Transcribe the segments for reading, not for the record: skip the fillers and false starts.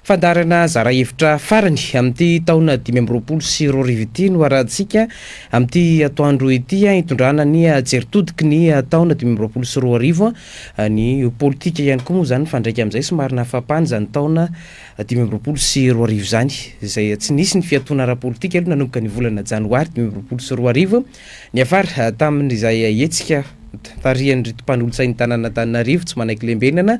Fandaharana zara hevitra farany amin'ity taona 2025 ity no arahantsika amin'ity atoandro ity, hitondrana ny jery todiky ny taona 2025. Ny politika ihany koa moa izany mifandraika amin'izay, somary nahafapana izany taona 2025 izany, izay tsy nisy ny fiatoana ara-politika aloha nanomboka ny volana janoary 2025, niafara tamin'izay hetsika tarihan'ireto mpanolotsain'ny tanàn'Antananarivo tsy manaiky lembenana,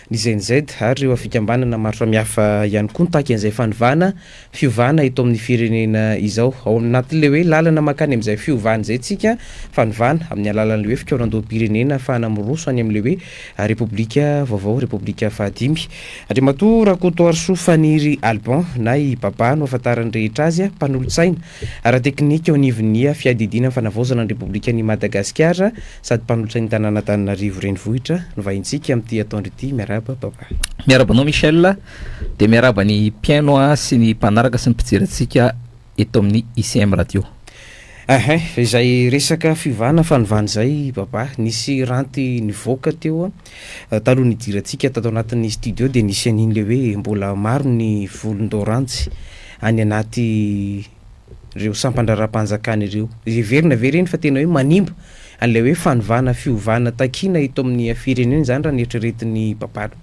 ny GNZ ary ireo fikambanana maro samihafa ihany koa nitaky an'izay fanovana, fiovana eto amin'ny firenena izao. Ao anatin'ilay hoe lalana mankany amin'izay fiovana izay tsika, fanovana amin'ny alalan'ilay hoe fikaonandoham-pirenena ahafahana miroso any amin'ilay hoe Repoblika vaovao, Repoblika fahadimy. Andriamatoa Rakotoarisoa Faniry Alban na i Baba no ahafantaran'ny rehetra azy, mpanolotsaina ara-teknika eo anivon'ny Fiadidiana ny Fanavaozana ny Repoblikan'i Madagasikara, Sady mpanolotsain'ny tanàn'Antananarivo renivohitra no vahintsika amin'ity atoandro ity. Miarahaba Papa. Miarahaba anao Michel, dia miarahaba ny mpihaino sy ny mpanaraka sy ny mpijery antsika eto amin'ny ICM Radio. Ehe, izay resaka fiovana fanovana izay Baba, nisy ranty nivoaka teo taloha nidirantsika tato anatin'ny studio dia nisy an'iny le hoe mbola maro ny volon-doranjy any anaty ireo sampan-draharaham-panjakana ireo. Heverina ve ireny fa tena hoe manimba an'ilay hoe fanovana fiovana takiana eto amin'ny firenena izany raha ny eritreretin'i Babalo?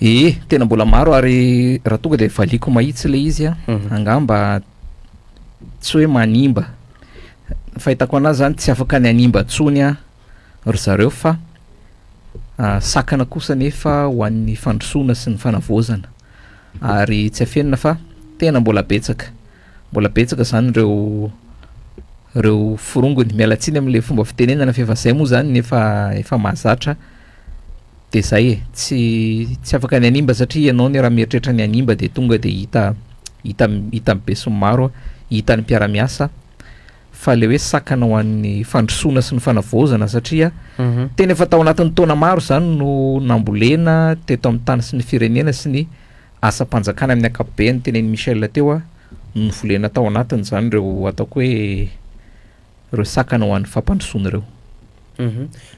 Ee, tena mbola maro ary raha tonga dia valiako mahitsy ilay izy an, angamba tsy hoe manimba, ny fahitako anazy zany tsy afaka ny hanimba intsony an ry zareo fa sakana kosa anefa ho an'ny fandrosoana sy ny fanavaozana. Ary tsy afenina fa tena mbola betsaka, mbola betsaka zany ireo ireo forongony, miala tsiny amin'le fomba fitenenana fa efa zay moa zany ny efa efa mahazatra de zay e, tsy tsy afaka ny hanimba satria ianao ny raha mieritreritra ny hanimba de tonga de hita hita hitan'ny besinimaro, hitan'ny mpiara-miasa. fa ilay hoe sakana ho an'ny fandrosoana sy ny fanavaozana satria tena efa tao anatin'ny taona maro izany no nambolena teto amin'ny tany sy ny firenena sy ny asam-panjakana amin'ny ankapobeny tenenin'i Michel teo no novolena tao anatiny izany ireo ataoko hoe ireo sakana ho an'ny fampandrosoana ireo.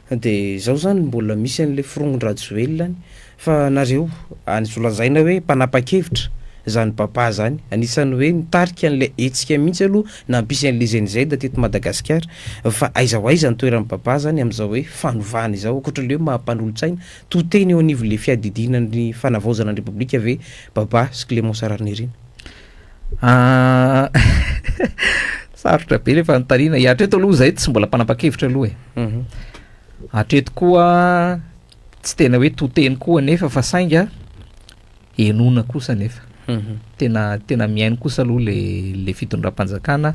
Dia izao izany mbola misy an'ilay firongon-dRajoelina any fa nareo azo lazaina hoe mpanapa-kevitra izany Baba izany, anisan'ny hoe nitarika an'ilay hetsika mihitsy aloha nampisy an'ilay GNZ teto Madagasikara, fa aiza ho aiza ny toeran'i Baba izany amin'izao hoe fanovana izao, ankoatra ilay hoe maha mpanolotsaina, to teny eo anivon'ilay fiadidiana ny fanavaozana ny Repoblika ve Baba sy Clémence Raharinirina? Sarotra be le fanontaniana. Hatreto aloha zahay tsy mbola mpanapa-kevitra aloha e. Hatreto koa tsy tena hoe to teny koa anefa fa sainga henoina kosa anefa. Tena tena mihaino kosa aloha le le fitondram-panjakana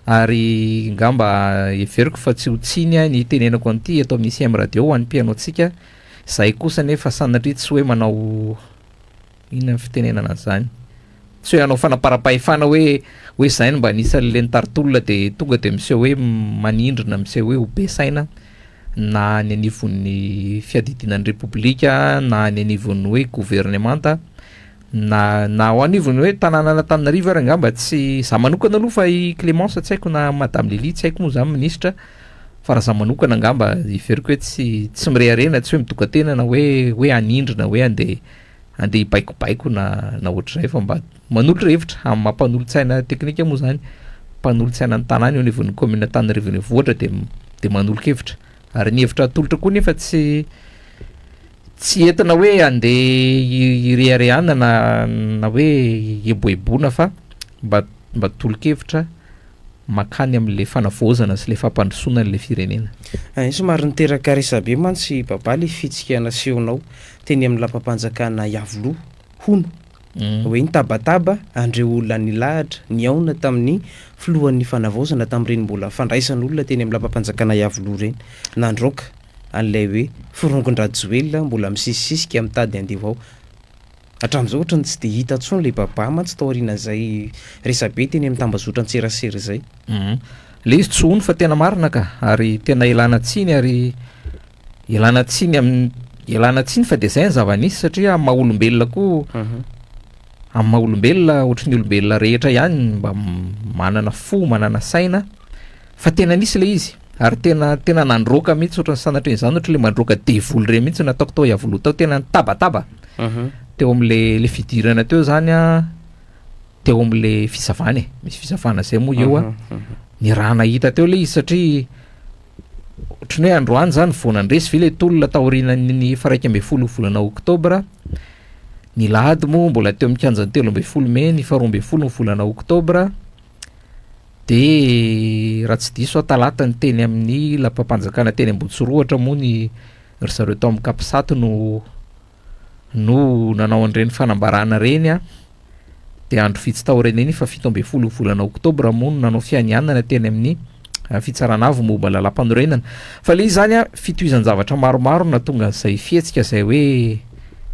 ary ngamba heveriko fa tsy ho tsiny ny hitenenako an'ity eto amin'ny ICM radio ho an'ny mpihaino antsika. Zahay kosa anefa sanatria tsy hoe manao Inona ny fitenenana an'izany? Tsy hoe hanao fanaparam-pahefana hoe hoe izay no mba anisan'le nitari-tolona dia tonga dia miseho hoe manindrona, miseho hoe ho be saina na any anivon'ny fiadidiana ny Repoblika na any anivon'ny hoe governemanta na na ao anivon'ny hoe tanànan'Antananarivo ary angamba tsy za manokana aloha fa i Clémence tsy haiko na Madame Lily tsy haiko moa zany minisitra fa raha za manokana angamba heveriko hoe tsy tsy mireharena tsy hoe midoka-tena na hoe hoe hanindrona hoe andeha andeha hibaikobaiko na na ohatr'izay fa mba manolotra hevitra amin'ny maha mpanolotsaina teknika moa zany, mpanolotsaina ny tanàna eo anivon'ny commune Antananarivo Renivohitra dia dia manolo-kevitra ary ny hevitra atolotra koa nefa tsy tsy entina hoe andeha hireharehana na na hoe hieboeboana fa mba mba tolo-kevitra mankany amin'ilay fanavaozana sy ilay fampandrosoana an'ilay firenena. Hay somary niteraka resabe mantsy Baba ilay fihetsika nasehonao teny amin'ny lapam-panjakana Iavoloha, hono, hoe nitabataba an'ireo olona nilahatra nihaona tamin'ny filohan'ny fanavaozana tamin'ireny mbola fandraisan'olona teny amin'ny lapam-panjakana Iavoloha ireny, nandroaka an'ilay hoe firongon-dRajoelina mbola misisisisika mitady handeha ho ao. Hatramin'izao ohatran'ny tsy dia hita intsony ilay Baba mantsy taorian'izay resabe teny amin'ny tambazotran-tserasera izay. Ilay izy tsy hono fa tena marina ka, ary tena ialana tsiny ary ialana tsiny amin'ny ialana tsiny fa dia izay ny zava-nisy satria amin'ny maha olombelona koa amin'ny maha olombelona ohatry ny olombelona rehetra ihany mba manana fo, manana saina fa tena nisy ilay izy ary tena tena nandroaka mihitsy ohatran'ny sanatria izany ohatry ilay mandroaka devoly ireny mihitsy nataoko tao Iavoloha tao tena nitabataba. Teo am'le le fidirana teo zany a, teo am'le fisavana e, misy fisavana zay moa eo a. Ny raha nahita teo le izy satria ohatran'ny hoe androany zany vao nandresy ve le tolona taorian'ny faha-11 volana oktobra. Ny lahady moa mbola teo amin'ny kianjan'ny 13 mey ny faha-12 ny volana oktobra. De raha tsy diso aho talata ny teny amin'ny lapam-panjakana teny Ambohitsorohitra moa ny ry zareo tao amin'ny Capsat no no nanao an'ireny fanambarana ireny a. De andro vitsy taorian'iny fa 17 volana oktobra moa no nanao fianianana teny amin'ny fitsarana avo momba lalàmpanorenana. Fa le izy zany a, fitohizan-javatra maromaro no nahatonga an'izay fihetsika izay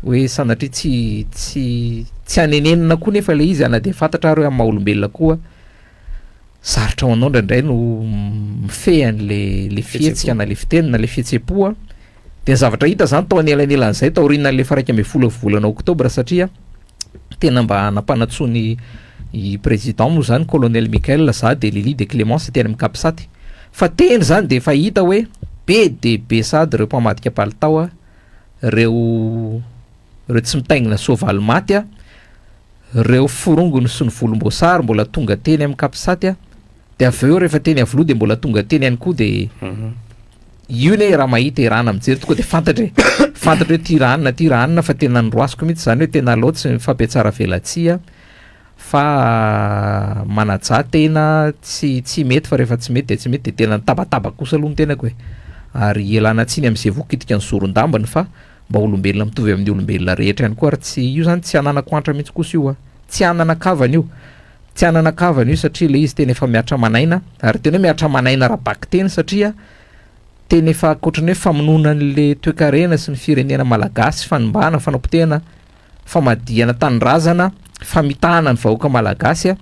hoe sanatria tsy tsy tsy hanenenana koa nefa le izy na dia fantatra ary hoe amin'ny maha olombelona koa sarotra ho anao indraindray no mifehy an'le le fihetsika na le fiteny na le fihetsem-po a. De ny zavatra hita zany tao anelanelan'izay taorian'le faha-11 volana oktobra satria tena mba nampanantsoa ny i président moa zany colonel Michael za de Lily de Clémence teny amin'ny Capsat fa teny zany de efa hita hoe be de be sady reo mpamadika palitao a, reo reo tsy mitaingina soavaly maty a, reo forongony sy ny volomboasary mbola tonga teny amin'ny Capsat a. De avy eo rehefa teny Iavoloha de mbola tonga teny ihany koa. De io ne raha mahita irana mijery tonga de fantatra e, fantatra hoe ty raha anina, ty raha anina, fa tena noroasiko mihitsy zany hoe tena aleo tsy mifampiatsara velatsihy fa manajà tena. Tsy mety fa rehefa tsy mety de tsy mety. De tena nitabataba kosa aloha ny tenako e, ary ialana tsiny am'izay voakitika ny zoron-dambany fa mba olombelona mitovy amin'ny olombelona rehetra ihany koa. Ary tsy io zany tsy hananako antra mihitsy kosa io a, tsy hanana kavana io, tsy hanana kavana io satria le izy tena efa miatra manaina, ary tena hoe miatra manaina ara-bakiteny satria tena efa ankoatran'ny hoe famonoana an'le toekarena sy ny firenena malagasy, fanimbana, fanapotehana, famadihana tanindrazana, famitahana ny vahoaka malagasy a,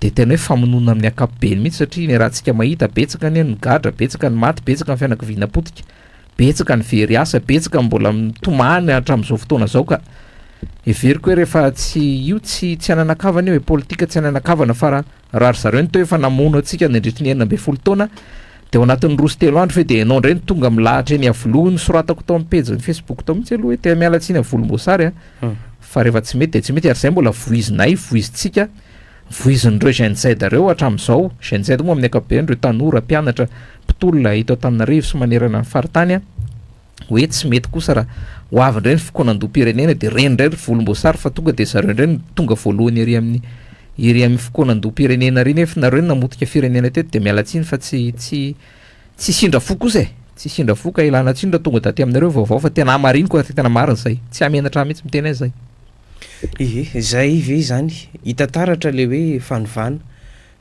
de tena hoe famonoana amin'ny ankapobeny mihitsy satria ny rahantsika mahita betsaka anie ny gadra, betsaka ny maty, betsaka ny fianakaviana potika, betsaka ny very asa, betsaka ny mbola mitomany hatramin'izao fotoana zao. Ka heveriko hoe rehefa tsy io tsy hanana-kavana io e, politika tsy hanana-kavana, fa raha ry zareo ny teo efa namono antsika nandritry ny 16 taona, de ao anatin'ny 2 sy 3 andro fe de ianao indray no tonga milahatra eny Iavoloha. Nosoratako tao amin'ny pejin'ny Facebook tao mihitsy aloha hoe tena miala tsiny amin'ny volomboasary a, fa rehefa tsy mety de tsy mety. Ary zay mbola voizinay, voizintsika, voizin'ireo Gen Z reo hatramin'izao. Gen Z moa amin'ny ankapobeny ireo tanora mpianatra mpitolona eto Antananarivo sy manerana ny faritany a, hoe tsy mety kosa raha ho avy indray ny fikaonandoham-pirenena de reny indray ry volomboasary fa tonga de zareo indray no tonga voalohany ery amin'ny fikaonandoham-pirenena ery, nefa nareo no namotika firenena teto. De miala tsiny fa tsy sindra fo kosa e, tsy sindra fo ka ilana tsiny raha tonga daty aminareo vaovao fa tena hamariniko ary tena marina zay, tsy hamenatra mihitsy miteny azy zay. Ihe, zay ve zany hita taratra le hoe fanovana,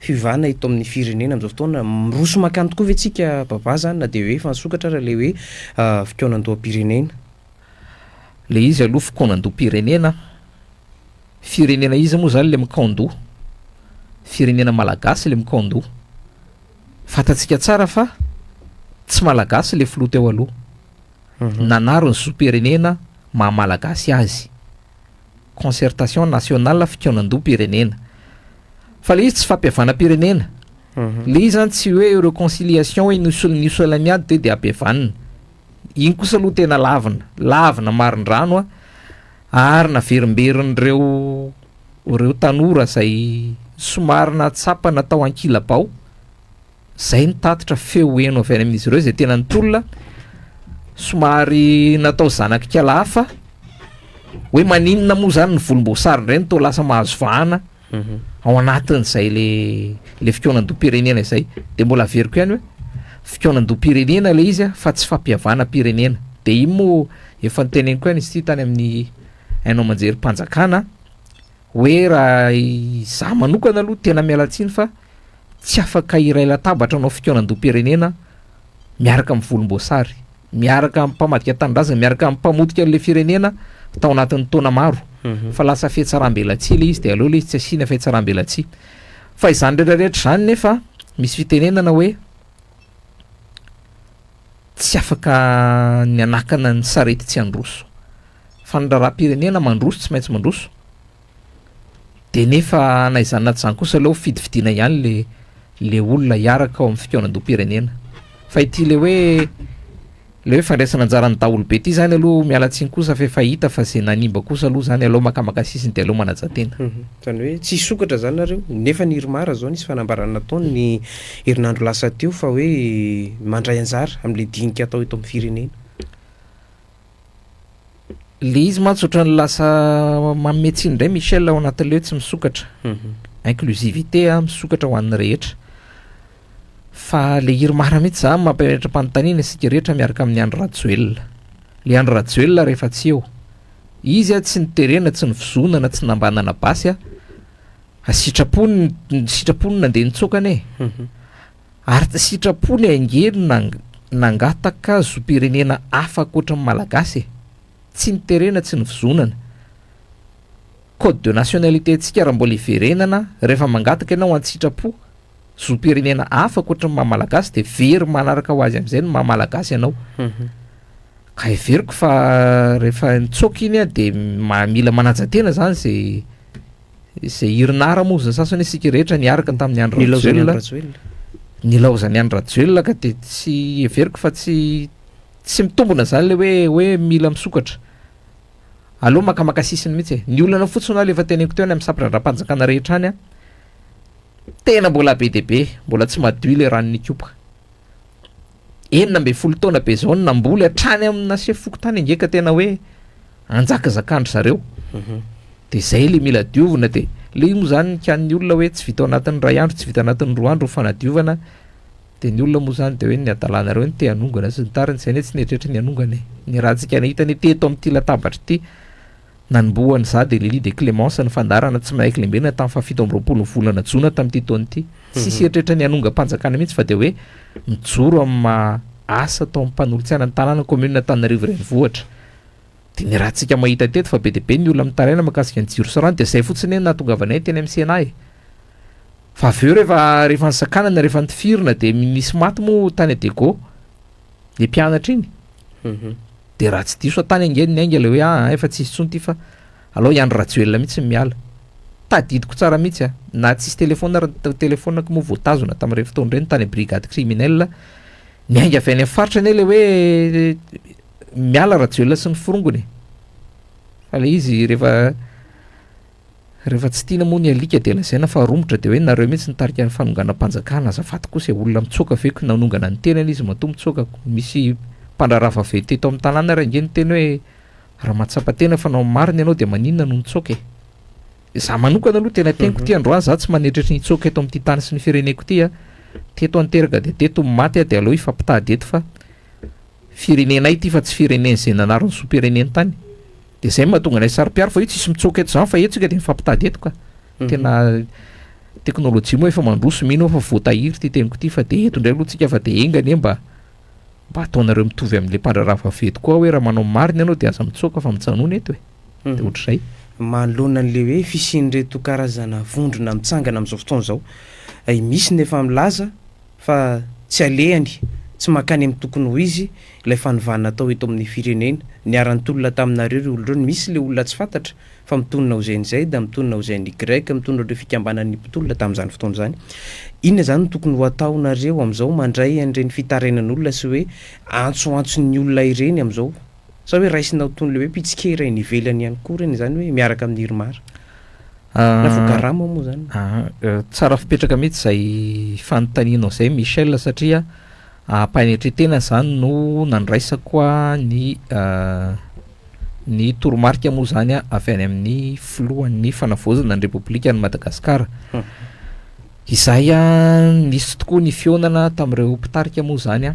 fiovana eto amin'ny firenena amin'izao fotoana? Miroso makany tokoa ve tsika baba zany na de hoe efa nisokatra raha le hoe fikaonandoham-pirenena? Le izy aloha fikaonandoham-pirenena, firenena izy moa zany le mikaondoha, firenena malagasy le mikaondoha. Fantatsika tsara fa tsy malagasy le filoha teo aloha, nanary ny zom-pirenena maha malagasy azy. Concertation nationale, fikaonandoham-pirenena, fa le izy tsy fampihavanam-pirenena. Le izy zany tsy hoe réconciliation hoe nisy olona miady de ampihavanina iny kosa aloha. Tena lavina, lavina marin-drano a, ary naverimberин'ireo reo tanora zay somary natsapa natao ankilabao zay nitatitra feo eno avy any amin'izy ireo zay tena nitolona somary natao zanak'ikala hafa hoe maninona moa zany ny volomboasary indray no to lasa mahazo vahana ao anatin'izay le fikaonandoham-pirenena izay. De mbola averiko ihany hoe fikaonandoham-pirenena le izy a, fa tsy fampihavanam-pirenena. De iny moa efa niteneniko ihany izy ity tany amin'ny haino aman-jerim-panjakana hoe raha izaho manokana aloha tena miala tsiny fa tsy afaka iray latabatra anao fikaonandoham-pirenena miaraka amin'ny volomboasary, miaraka amin'ny mpamadika tanindrazana, miaraka amin'ny mpamotika an'le firenena tao anatin'ny taona maro, fa lasa fihatsaram-belatsihy le izy. De aleo le izy tsy asiana fihatsaram-belatsihy fa izany rehetrarehetra zany. Nefa misy fitenenana hoe tsy afaka ny anakana ny sarety tsy handroso, fa ny raharaham-pirenena mandroso, tsy maintsy mandroso. De nefa na izany na tsy izany kosa aloha fidifidiana ihany le olona hiaraka ao amin'ny fikaonandoham-pirenena. Fa ity le hoe Le hoe fandraisana anjaran'ny daholobe ity zany aloha miala tsiny kosa fa efa hita fa ze nanimba kosa aloha zany aleo makamaka sisiny de aleo manaja tena. Zany hoe tsy hisokatra zany nareo nefa ny IRMAR zao nisy fanambarana nataony ny herinandro lasa teo fa hoe mandray anjara amin'le dinika atao eto amin'ny firenena. Le izy mantsy ohatran'ny lasa manome tsiny indray Michel ao anatin'le hoe tsy misokatra. Inclusivité a, misokatra ho an'ny rehetra. Fa le IRMAR mihitsy zany mampimetra-panontaniana isika rehetra miaraka amin'i Andry Rajoelina. Le Andry Rajoelina rehefa tsy eo. Izy a tsy niterena, tsy nivozonana, tsy nambanana basy a. Sitrapony, sitrapony nandeha nitsoaka anie. Ary sitrapony ange no nangataka zom-pirenena hafa ankoatra ny Malagasy e. Tsy niterena, tsy nivozonana. Code de nationalité ntsika raha mbola iverenana, rehefa mangataka ianao an-tsitrapo zom-pirenena hafa ankoatra ny maha Malagasy dia very manaraka ho azy amin'izay ny maha Malagasy anao. Ka heveriko fa rehefa nitsoaka iny dia mila manaja tena zany zay izay IRNAR moa zany sasany isika rehetra niaraka tamin'ny Andry Rajoelina. Nilaozan'i Andry Rajoelina ka dia tsy heveriko fa tsy tsy mitombina zany le hoe hoe mila misokatra. Aleo makamaka sisiny mihitsy e. Ny olana fotsiny aloha efa teneniko teo any amin'ny sampan-draharaham-panjakana rehetra any a, tena mbola be dia be, mbola tsy madio ilay ranon'Ikopa. 16 taona be izao no namboly hatrany amina sefo fokontany ange ka tena hoe anjakazakan-dry zareo. Dia izay ilay mila diovina dia ilay moa izany ny kian'ny olona hoe tsy vita ao anatin'ny iray andro, tsy vita anatin'ny 2 andro ny fanadiovana. Dia ny olona moa izany dia hoe ny hadalanareo no te hanongana sy ny tariny, izay anie tsy nieritreritra ny hanongana e. Ny rahantsika nahita anie teto amin'ity latabatra ity, nanombohan'i za dia Lily dia Clémence ny fandaharana tsy manaiky lembenana tamin'ny faha 27 ny volana jona tamin'ity taona ity. Tsisy eritreritra ny hanongam-panjakana mihitsy fa dia hoe mijoro amin'ny maha asa tao amin'ny mpanolotsaina ny tanàna commune Antananarivo renivohitra. Dia ny rahantsika mahita teto fa be dia be ny olona mitaraina mahakasika ny jiro sy rano dia izay fotsiny anie no nahatongavanay teny amin'ny Sénat e. Fa avy eo rehefa rehefa nisakanana rehefa nitifirina dia nisy maty moa tany Adego le mpianatra iny. Dia raha tsy diso aho tany ange no niainga ilay hoe aa efa tsisy intsony ity fa alao i Andry Rajoelina mihitsy no miala. Tadidiko tsara mihitsy a, na tsisy telefaonina ary ny telefaoniko moa voatazona tamin'ireny fotoana ireny tany brigade criminelle. Niainga avy any amin'ny faritra anie ilay hoe miala Rajoelina sy ny forongony e. Fa ilay izy rehefa Rehefa tsy tiana moa ny alika dia lazaina fa romotra dia hoe nareo mihitsy nitarika ny fanonganam-panjakana, azafady kosa e, olona mitsoaka ve ko nanongana ny tenany izy matoa mitsoaka ko, misy mpandraharaha vaventy teto amin'ny tanàna ary ange niteny hoe raha mahatsapa tena fa nanao ny marina ianao dia maninona no nitsoaka e. Za manokana aloha tena teniko ity androany za tsy manetritry ny hitsoaka eto amin'ity tany sy ny fireneko ity a, teto aho niteraka dia teto no maty aho dia aleo hifampitady eto fa firenenay ity fa tsy firenen'izay nanary ny zom-pireneny tany. Dia izay no mahatonga anay saro-piaro fa io tsisy mitsoaka eto izany fa eto isika dia mifampitady eto ka. Tena teknolojia moa efa mandroso mino aho fa voatahiry ity teniko ity fa dia eto indray aloha tsika fa dia enga anie mba mba ataonareo mitovy amin'ilay mpandraharaha vaventy koa hoe raha manao ny marina ianao dia aza mitsoaka fa mijanona eto e. Dia ohatr'izay. Manoloana an'ilay hoe fisian'ireto karazana vondrona mitsangana amin'izao fotoana izao, misy ny efa milaza fa tsy alehany, tsy mankany amin'ny tokony ho izy ilay fanovana atao eto amin'ny firenena. Niara-nitolona taminareo ireo olona ireo, misy ilay olona tsy fantatra fa mitonona ho izay ny Z, mitonona ho izay ny Y, mitonona ireo fikambanan'ny mpitolona tamin'izany fotoana izany. Inona izany no tokony ho ataonareo amin'izao mandray an'ireny fitarainan'olona sy hoe antsoantson'ny olona ireny amin'izao? Sa hoe raisina ho toy ny ilay hoe mpitsikera eny ivelany ihany koa ireny izany hoe miaraka amin'ny IRMAR? Na voakarama moa izany? Tsara fipetraka mihitsy izay fanontanianao izay Michel satria am-panetren-tena izany no nandraisako ny ny toromarika moa izany avy any amin'ny filohan'ny fanavaozana ny Repoblikan'i Madagasikara. Izay nisy tokoa ny fihaonana tamin'ireo mpitarika moa izany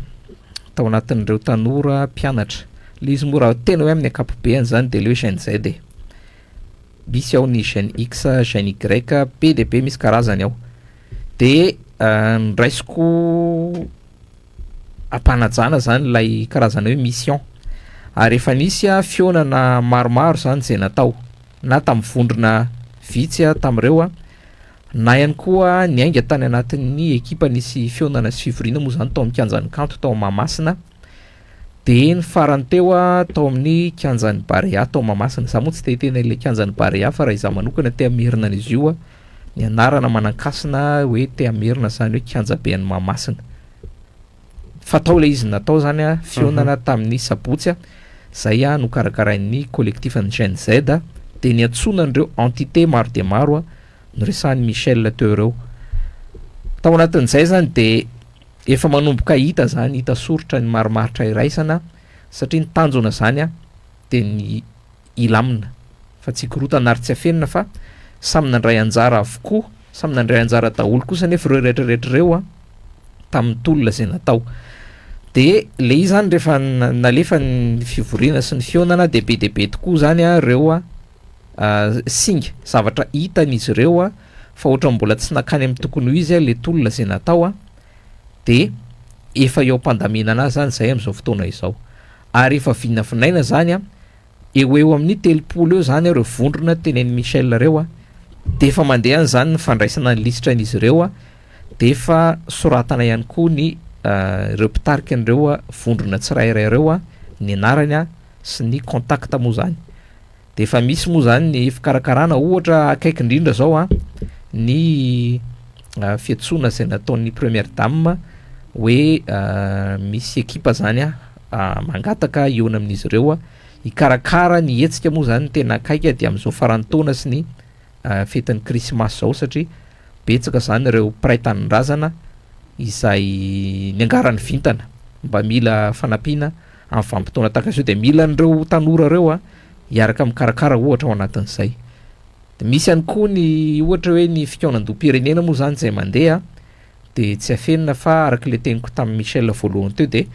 tao anatin'ireo tanora mpianatra. Ilay izy moa raha tena hoe amin'ny ankapobeany izany dia ilay hoe Gen Z e. Misy ao ny Gen X, Gen Y, be dia be misy karazany ao. Dia noraisiko am-panajana izany ilay karazana hoe mission. Ary efa nisy fihaonana maromaro izany izay natao, na tamin'ny vondrona vitsy tamin'ireo, na ihany koa niainga tany anatin'ny ekipa nisy fihaonana sy fivoriana moa izany tao amin'ny kianjan'ny kanto tao Mahamasina. Dia ny farany teo tao amin'ny kianjan'ny Barea tao Mahamasina. Izaho moa tsy te hiteny an'ilay kianjan'ny Barea fa raha izaho manokana te hamerina an'izy io ny anarana manan-kasina hoe te hamerina izany hoe kianjaben'i Mahamasina. Fa tao ilay izy natao zany a, fihaonana tamin'ny sabotsy a, zay a nokarakarain'ny collectif an'ny Gen Z a, de niantsoana an'ireo entité maro dia maro a, noresahan'i Michel teo ireo. Tao anatin'izay zany de efa manomboka hita zany, hita soritra ny marimaritra iraisana satria ny tanjona zany a de ny hilamina fa tsy hikorotana ary tsy afenina fa samy nandray anjara avokoa, samy nandray anjara daholo kosa anefa ireo rehetra rehetra ireo a tamin'ny tolona izay natao. De le izy zany rehefa nalefa ny fivoriana sy ny fihaonana de be dia be tokoa zany a ireo a singa, zavatra hitan'izy ireo a fa ohatran'ny mbola tsy nankany amin'ny tokony ho izy a le tolona izay natao a de efa eo am-pandaminana azy zany izay amin'izao fotoana izao. Ary efa vinavinaina zany a Eo ho eo amin'ny 30 eo izany ireo vondrona tenenin'i Michel ireo dia efa mandeha any izany ny fandraisana ny lisitran'izy ireo dia efa soratana ihany koa ny ireo mpitarika an'ireo vondrona tsirairay ireo ny anarany sy ny contact moa izany. Dia efa misy moa izany ny fikarakarana ohatra akaiky indrindra izao ny fiantsoana izay nataon'ny première dame hoe misy ekipa izany mangataka hihaona amin'izy ireo hikarakara ny hetsika moa izany ny tena akaiky dia amin'izao faran'ny taona sy ny fetin'ny krismasy izao satria betsaka izany ireo mpiray tanindrazana izay niangaran'ny vintana mba mila fanampiana amin'ny vanim-potoana tahaka izao dia mila an'ireo tanora ireo hiaraka mikarakara ohatra ao anatin'izay. Dia misy ihany koa ny ohatra hoe ny fikaonandoham-pirenena moa izany izay mandeha dia tsy afenina fa araka ilay teniko tamin'i Michel voalohany teo dia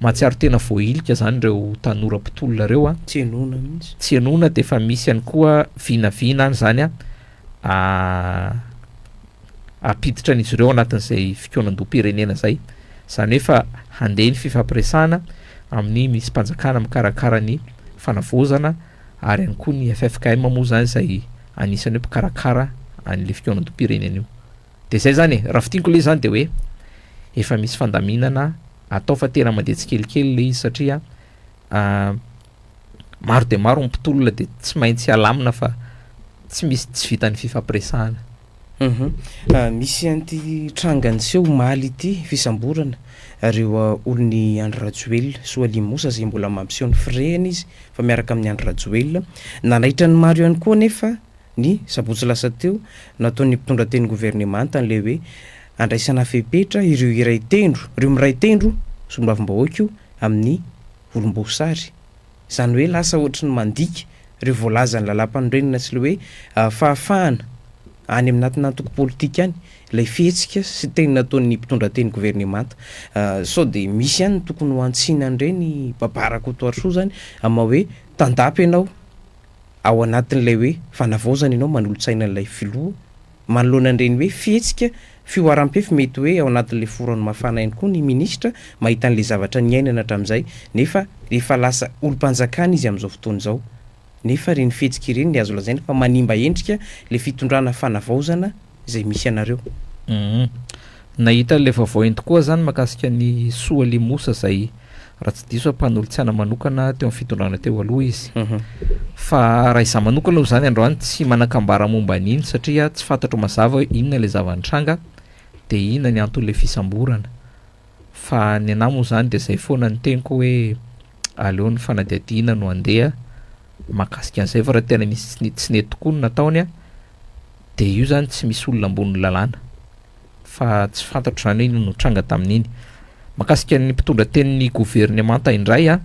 mahatsiaro tena voahilika izany ireo tanora mpitolona ireo an. Tsy henoina mihitsy. Tsy henoina dia efa misy ihany koa vinavina any izany an, hampiditra an'izy ireo anatin'izay fikaonandoham-pirenena izay. Izany hoe efa handeha ny fifampiresahana amin'ny minisim-panjakana mikarakara ny fanavaozana ary ihany koa ny ffkm moa izany izay anisan'ny hoe mpikarakara an'ilay fikaonandoham-pirenena io. Dia izay izany e, raha fintiniko ilay izy izany dia hoe efa misy fandaminana atao fa tena mandeha tsikelikely ilay izy satria maro dia maro ny mpitolona dia tsy maintsy alamina fa tsy misy tsy vitan'ny fifampiresahana. Misy an'ity tranga niseho omaly ity, fisamborana ireo olon'i Andry Rajoelina, Soalia Mosa izay mbola mampiseho ny firehany izy fa miaraka amin'i Andry Rajoelina. Nanaitra ny maro ihany koa anefa ny sabotsy lasa teo nataon'ny mpitondra teny governemanta an'ilay hoe andraisana fepetra ireo iray tendro, ireo miray tendro solombavambahoaka io amin'ny volomboasary. Izany hoe lasa ohatry ny mandika ireo voalazan'ny lalàmpanorenana sy ilay hoe fahafahana any aminatina antoko politika any ilay fihetsika sy teny nataon'ny mpitondra teny governemanta. Sao dia misy ihany ny tokony ho hantsina an'ireny Baba Rakotoarisoa izany amin'ny maha hoe tandapa ianao ao anatin'ilay hoe fanavaozana ianao manolo-tsaina an'ilay filoha manoloana an'ireny hoe fihetsika fihoaram-pefy mety hoe ao anatin'ilay forano mafana ihany koa ny minisitra mahita an'ilay zavatra niainana hatramin'izay nefa rehefa lasa olom-panjakana izy amin'izao fotoana izao nefa ireny fihetsika ireny dia azo lazaina fa manimba endrika ilay fitondrana fanavaozana izay misy anareo. Humm. Nahita an'ilay vaovao iny tokoa zany mahakasika an'i Soa Limosa izay raha tsy diso aho mpanolotsaina manokana teo amin'ny fitondrana teo aloha izy. Fa raha izaho manokana aloha izany androany tsy manan-kambara momba an'iny satria tsy fantatro mazava hoe inona ilay zava-nitranga dia inona ny anton'ilay fisamborana. Fa ny anah moa izany dia izay foana ny teniko hoe aleo ny fanadihadiana no handeha mahakasika an'izay fa raha tena misy tsy nety tokoa ny nataony an, dia io izany tsy misy olona ambonin'ny lalàna. Fa tsy fantatro izany hoe inona no tranga tamin'iny. Mahakasika ny mpitondra tenin'ny governemanta indray an,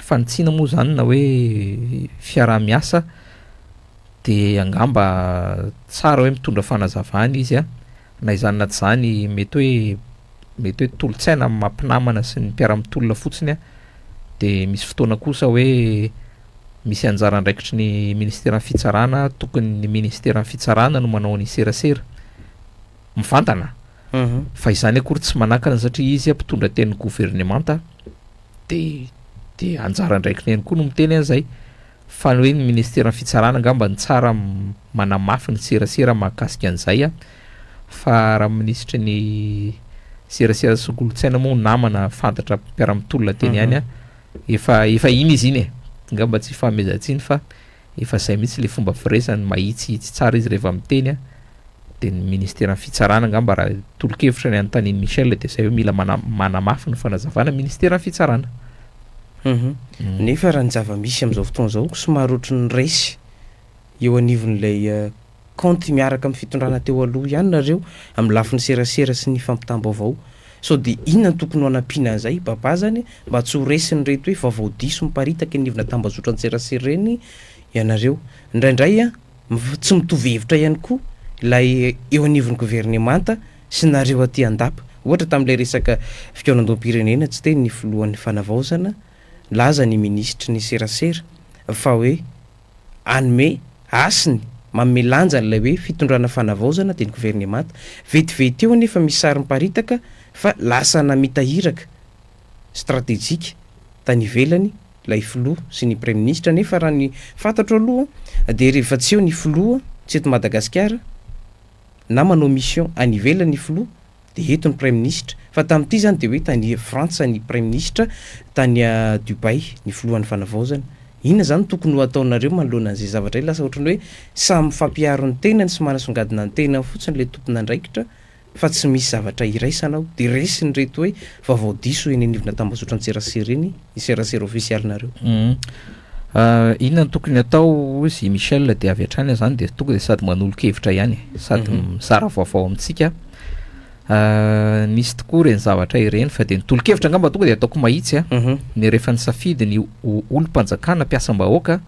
fanitsiana moa izany na hoe fiaraha-miasa dia angamba tsara hoe mitondra fanazavana izy an, na izany na tsy izany mety hoe mety hoe tolo-tsaina amin'ny maha mpinamana sy ny mpiara-mitolona fotsiny an, dia misy fotoana kosa hoe misy anjara andraikitry ny ministeran'ny fitsarana, tokony ny ministeran'ny fitsarana no manao ny serasera mivantana fa izany akory tsy manakana satria izy mpitondra tenin'ny governemanta dia dia anjara andraikiny ihany koa no miteny an'izay. Fa ny hoe ny ministeran'ny fitsarana angamba no tsara manamafy ny serasera mahakasika an'izay an, fa raha minisitry ny serasera sy kolontsaina moa namana fantatra mpiara-mitolona teny ihany an, efa efa iny izy iny e, angamba tsy ifanomezan-tsiny fa efa zay mihitsy le fomba firesany, mahitsihitsy tsara izy rehefa miteny an, De ny ministeran'ny fitsarana angamba raha tolo-kevitra ny anontanian'i Michel de zay hoe mila manamafy ny fanazavana ministeran'ny fitsarana. Nefa raha ny zava-misy amin'izao fotoana izao somary ohatry ny resy eo anivon'ilay kaonty miaraka amin'ny fitondrana teo aloha ihany nareo amin'ny lafiny serasera sy ny fampitam-baovao. Sao dia inona no tokony ho hanampiana an'izay Baba zany mba tsy ho resin'ireto hoe vaovao diso miparitaka eny anivona tambazotran-tserasera ireny ianareo. Indraindray an, tsy mitovy hevitra ihany koa ilay eo anivon'ny governemanta sy nareo aty an-dapa. Ohatra tamin'ilay resaka fikaonandoham-pirenena tsy teny ny filohan'ny fanavaozana, nilaza ny minisitry ny serasera fa hoe hanome hasiny, manome lanja an'ilay hoe fitondrana fanavaozana dia ny governemanta. Vetivety eo anefa misy sary miparitaka fa lasa namita iraka stratejika tany ivelany ilay filoha sy ny praiminisitra nefa raha ny fantatro aloha dia rehefa tsy eo ny filoha tsy eto Madagasikara na manao mission any ivelany ny filoha dia eto ny praiminisitra fa tamin'ity izany dia hoe tany Frantsa ny praiminisitra tany Dubaï ny filohan'ny fanavaozana. Inona izany no tokony ho ataonareo manoloana an'izay zavatra izay? Lasa ohatran'ny hoe samy mifampiaro ny tenany sy manasongadina ny tenany fotsiny ilay tompon'andraikitra fa tsy misy zavatra iraisana ao dia resin'ireto hoe vaovao diso eny anivona tambazotran-tserasera eny ny serasera ofisialinareo. Inona no tokony atao hoy i Michel dia avy hatrany aho zany dia tonga dia sady manolo-kevitra ihany e, sady mizara vaovao amintsika. Nisy tokoa ireny zavatra ireny fa dia ny tolo-kevitra angamba tonga dia ataoko mahitsy a, ny rehefa nisafidy ny ho olom-panjakana mpiasam-bahoaka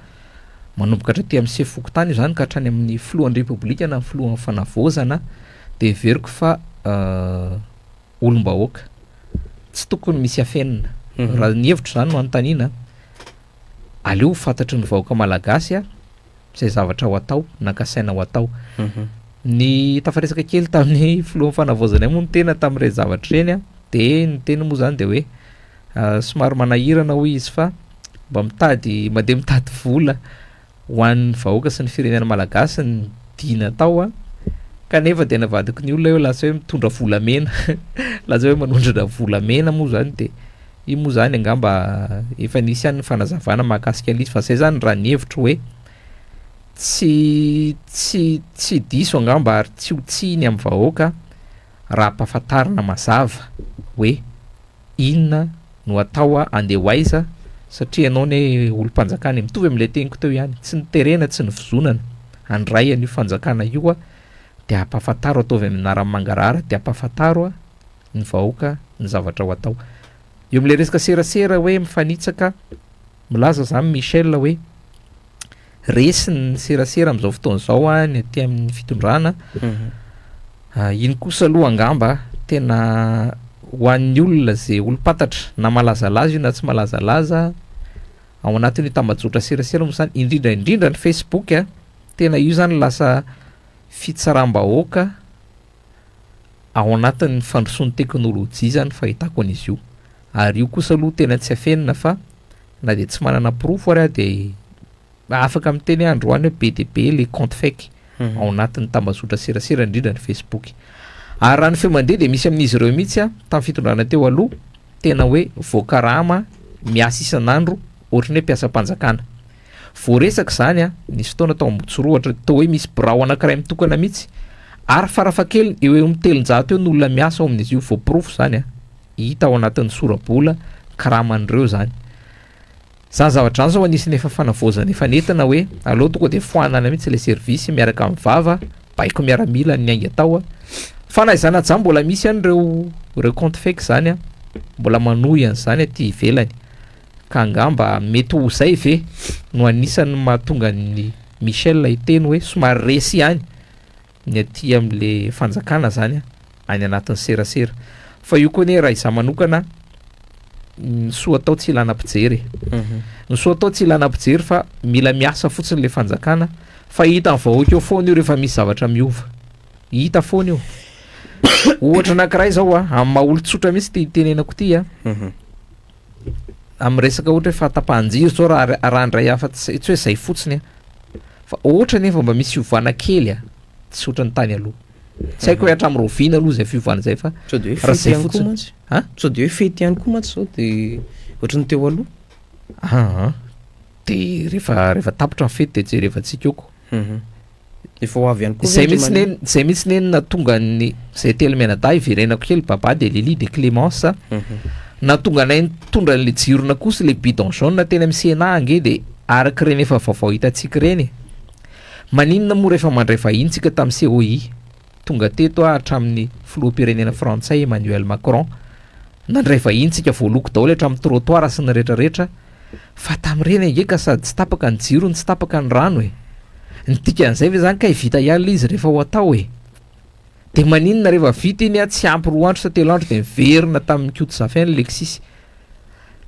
manomboka hatraty amin'ny sefo fokontany io zany ka hatrany amin'ny filohan'ny repoblika na ny filohan'ny fanavaozana dia heveriko fa olom-bahoaka tsy tokony misy afenina. Raha ny hevitro izany no anontaniana, aleo ho fantatry ny vahoaka malagasy izay zavatra ho atao na kasaina ho atao. Ny tafaresaka kely tamin'ny filohan'ny fanavaozana moa ny tena tamin'ireny zavatra ireny dia ny teny moa izany dia hoe somary manahirana hoy izy fa mba mitady mandeha mitady vola ho an'ny vahoaka sy ny firenena malagasy ny dina atao a, kanefa dia navadiky ny olona hoe lasa hoe mitondra volamena, lasa hoe manondrana volamena moa zany de io moa zany angamba efa nisy ihany ny fanazavana mahakasika an'izy fa zay zany raha ny hevitro hoe tsy tsy tsy diso angamba ary tsy ho tsiny amin'ny vahoaka raha ampahafantarina mazava hoe inona no atao a, andeha ho aiza, satria ianao anie olom-panjakana e, mitovy amin'ilay teniko teo ihany, tsy ny terena, tsy ny vozonana, handray an'io fanjakana io a, dia ampahafantaro, ataovy amin'ny anaran'ny mangarahara, dia ampahafantaro a ny vahoaka ny zavatra ho atao. Eo amin'ilay resaka serasera hoe mifanitsaka, milaza izany Michel hoe resy ny serasera amin'izao fotoana izao a, ny aty amin'ny fitondrana, iny kosa aloha angamba tena ho an'ny olona izay olom-pantatra na malazalaza io na tsy malazalaza ao anatin'io tambajotra serasera moa izany, indrindra indrindra ny Facebook a, tena io izany lasa fitsaram-bahoaka ao anatin'ny fandrosoan'ny teknolojia izany fahitako an'izy io, ary io kosa aloha tena tsy afenina fa na dia tsy manana porofo ary aho dia afaka miteny aho androany hoe be dia be le compte fake ao anatin'ny tambazotra serasera indrindra ny Facebook. Ary raha ny feo mandeha dia misy amin'izy ireo mihitsy a, tamin'ny fitondrana teo aloha tena hoe voakarama miasa isan'andro ohatran'ny hoe mpiasam-panjakana. Voaresaka izany a, nisy fotoana tao Ambohitsorohitra toa hoe misy birao anankiray mitokana mihitsy ary farafahakeliny eo eo amin'ny 300 eo ny olona miasa ao amin'izy io, voaporofo izany a, hita ao anatin'ny sora-bola karaman'ireo izany. Zany zavatra zany zao anisan'ny efa fanavaozana efa nentina hoe aleo tonga de foanana mihitsy le service miaraka amin'ny vava, baiko miaramila ny niainga tao a. Fa na izany na izany mbola misy ihany ireo ireo compte fake zany a, mbola manohy an'izany aty ivelany. Ka angamba mety ho zay ve no anisan'ny mahatonga an'i Michel hiteny hoe somary resy ihany ny aty amin'le fanjakana zany any anatin'ny serasera. Fa io koa anie raha izaho manokana ny soa atao tsy ilana mpijery e. Ny soa atao tsy ilana mpijery fa mila miasa fotsiny le fanjakana fa hitan'ny vahoaka eo foana io rehefa misy zavatra miova. Hita foana io. Ohatra anankiray zao a, amin'ny maha olon-tsotra mihitsy ty itenenako ty a. Amin'ny resaka ohatra hoe fahatapahan-jiro zao raha raha handray afa-tsy tsy hoe zay fotsiny a. Fa ohatra nefa mba misy fiovana kely a, tsy ohatran'ny tany aloha. Tsy haiko hoe hatramin'ny rahoviana aloha izay fiovana izay fa Sao dia hoe raha fety zay ihany koa fotsiny. mantsy. Ha? Sao dia hoe fety ihany koa mantsy sao dia ohatran'ny teo aloha. Aa, dia rehefa rehefa tapitra ny fety dia jerevantsika eo ko. Efa ho avy ihany koa Izay mihitsy ne, izay mihitsy ne no nahatonga ny zay telo mianadahy hiverenako kely Baba de Lily de Clémence a. Nahatonga anay nitondra an'le jiron'akoho sy le bidon jaune teny amin'ny Sénat ange de araka ireny efa vaovao hitantsika ireny e. Maninona moa rehefa mandray vahiny tsika tamin'ny COI tonga teto a hatramin'ny filoham-pirenena frantsay Emmanuel Macron nandray vahiny tsika voaloko daholo hatramin'ny trottoir sy ny retraretra Fa tamin'ireny ange ka sady tsy tapaka ny jiro no tsy tapaka ny rano e! Ny dikan'izay ve zany kay vita ihany le izy rehefa ho atao e? De maninona rehefa vita iny a tsy ampy roa andro sa telo andro de miverina tamin'ny Koto Zafy any Lexis?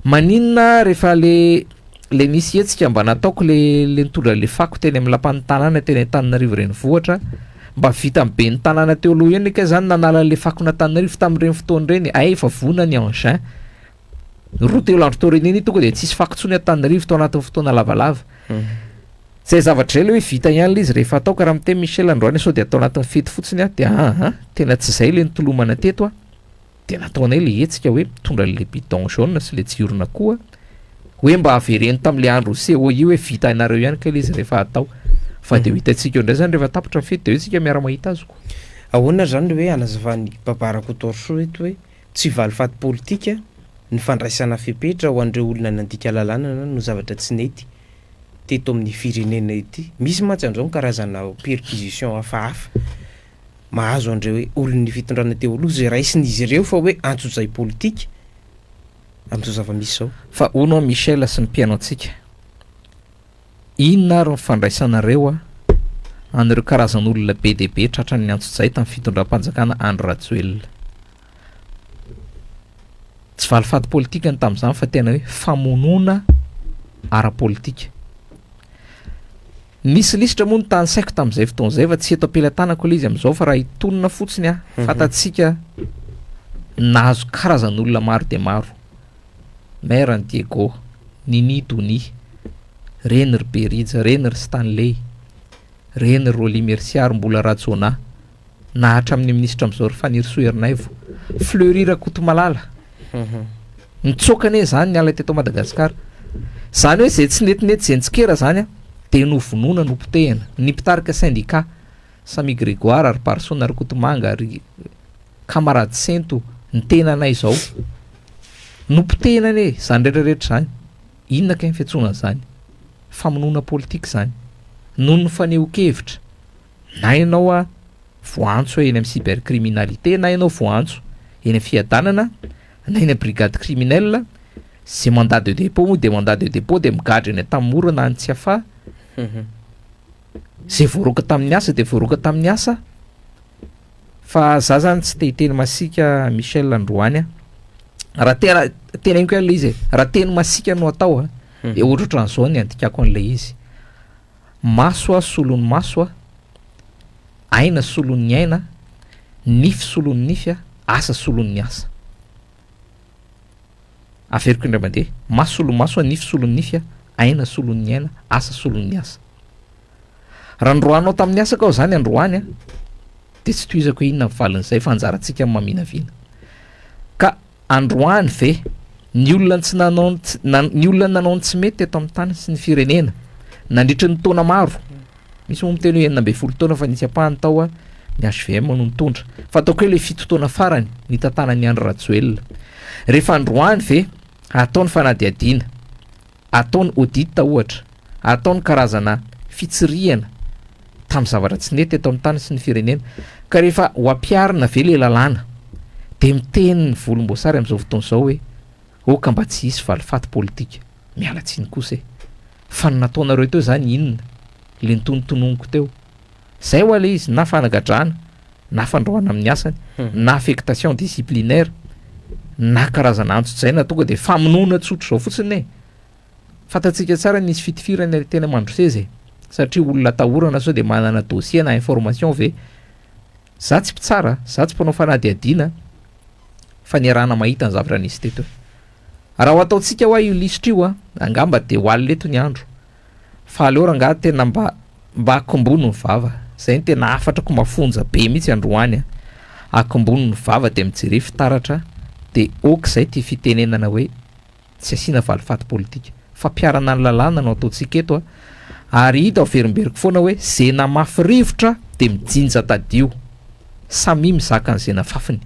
Maninona rehefa le le nisy hetsika mba nataoko le le nitondra le fako teny amin'ny lapan'ny tanàna teny Antananarivo renivohitra mba vita amin'ny ben'ny tanàna teo aloha eny kay zany nanala le fakon'Antananarivo tamin'ireny fotoana ireny ay efa vona ny engin Roa telo andro taorian'iny tonga dia tsisy fako intsony Antananarivo tao anatin'ny fotoana lavalava. Zay zavatra izay le hoe vita ihany le izy rehefa atao ka raha miteny Michel androany sao dia atao anatin'ny fety fotsiny aho dia aa tena tsy izay le nitolomana teto a. Dia nataonay le hetsika hoe mitondra an'le bidon jaune sy le jiron'akoho hoe mba avereno tamin'le andro COI hoe vita hainareo ihany kay le izy rehefa atao. Fa dia ho hitantsika eo indray zany rehefa tapitra ny fety dia hoe tsika miara-mahita azy ko. Ahoana zany le hoe hanazavan'i Baba Rakotoarisoa eto hoe Tsy valifaty politika ny fandraisana fepetra ho an'ireo olona nandika lalàna na no zavatra tsy nety teto amin'ny firenena ity. Misy mantsy an'izao ny karazana perquisition hafahafa mahazo an'ireo olon'ny fitondrana teo aloha izay raisin'izy ireo fa hoe antsojay politika amin'izao zava-misy izao. Fa hono aho Michel sy ny mpihaino antsika, inona ary ny fandraisanareo an'ireo karazan'olona be dia be tratran'ny antsojay tamin'ny fitondram-panjakana Andry Rajoelina? Tsy valifaty politika ny tamin'izany fa tena hoe famonoana ara-politika. Nisy lisitra moa notanisaiko tamin'izay fotoana izay fa tsy eto am-pelatanako ilay izy amin'izao fa raha hitonona fotsiny aho, mhm. fantatsika nahazo karazan'olona maro dia maro. Maire ny Diego, Nini Donia, reny ry Berija, reny ry Stanley, reny ry Rolly Mercia ary Mbola Rajaonah. na hatramin'ny minisitra amin'izao ry Fanirisoa Ernaivo, Fleury Rakotomalala. Nitsoaka anie izany niala teto Madagasikara. Izany hoe izay tsy netinety izay nitsikera izany dia novonoina, nopotehina. Ny mpitarika sendika, Samia Grégoire, ry Barisoa Rakotomanga, ry Camarade Sento, ny tenanay izao. Nopotehina anie izany rehetra rehetra izany. Inona kay ny fiantsoana an'izany? Famonoana politika izany. Noho ny fanehoan-kevitra. Na ianao a voaantso eny amin'ny cybercriminalité na ianao voaantso eny amin'ny fiadanana na eny amin'ny brigade criminelle, ze mandat de dépôt moa de mandat de dépôt de migadra eny Antanimora na any Tsiafahy, ze voaroaka tamin'ny asa de voaroaka tamin'ny asa, fa za zany tsy te hiteny masiaka Michel androany a, raha tena teneniko ihany le izy e, raha teny masiaka no atao a de ohatrohatran'izao ny andikako an'ilay izy. Maso a solon'ny maso a, aina solon'ny aina, nify solon'ny nify a, asa solon'ny asa. Averiko indray mandeha, maso solon'ny maso a, nify solon'ny nify a, aina solon'ny aina, asa solon'ny asa. Raha noroahanao tamin'ny asako aho izany androany a, dia tsy tohizako hoe inona ny valin'izay fa anjarantsika ny maminavina. Ka Androany ve, ny olona tsy nanao ny tsy, ny olona nanao ny tsy mety teto amin'ny tany sy ny firenena, nandritry ny taona maro, misy moa miteny hoe 16 taona fa nisy ampahany tao ny HVM no nitondra, fa ataoko hoe ilay fito taona farany nitantanan'i Andry Rajoelina. Rehefa androany ve, hatao ny fanadihadiana, Atao ny audit ohatra, atao ny karazana fitsirihana tamin'ny zavatra tsy nety teto amin'ny tany sy ny firenena. Ka rehefa ho ampiharina ve ilay lalàna dia miteny ny volomboasary amin'izao fotoana izao hoe aoka mba tsy hisy valifaty politika. Miala tsiny kosa e! Fa ny nataonareo teo izany inona? Ilay notonontononiko teo. Izay hoa ilay izy na fanagadrana na fandroahana amin'ny asany, na affectation disciplinaire, na karazana antsojay na tonga dia famonoana tsotra izao fotsiny e! Fantatsika tsara nisy fitifirana teny Mandroseza e! Satria olona atahorana sao dia manana dossier na information ve? Za tsy mpitsara, za tsy mpanao fanadihadiana fa niarahana mahita ny zavatra nisy teto e! Raha ho ataontsika hoa io lisitra io a, angamba dia ho alina eto ny andro. Fa aleo rangaha tena mba mba akombono ny vava. Zay no tena hafatrako mafonja be mihitsy androany a. Akombono ny vava dia mijere fitaratra dia ok zay ty fitenenana hoe tsy asiana valifaty politika. Fampiharana ny lalàna no ataontsika eto a. Ary hita averimberiko foana hoe ze namafy rivotra de mijinja tadio. Samia mizaka an'ze nafafiny.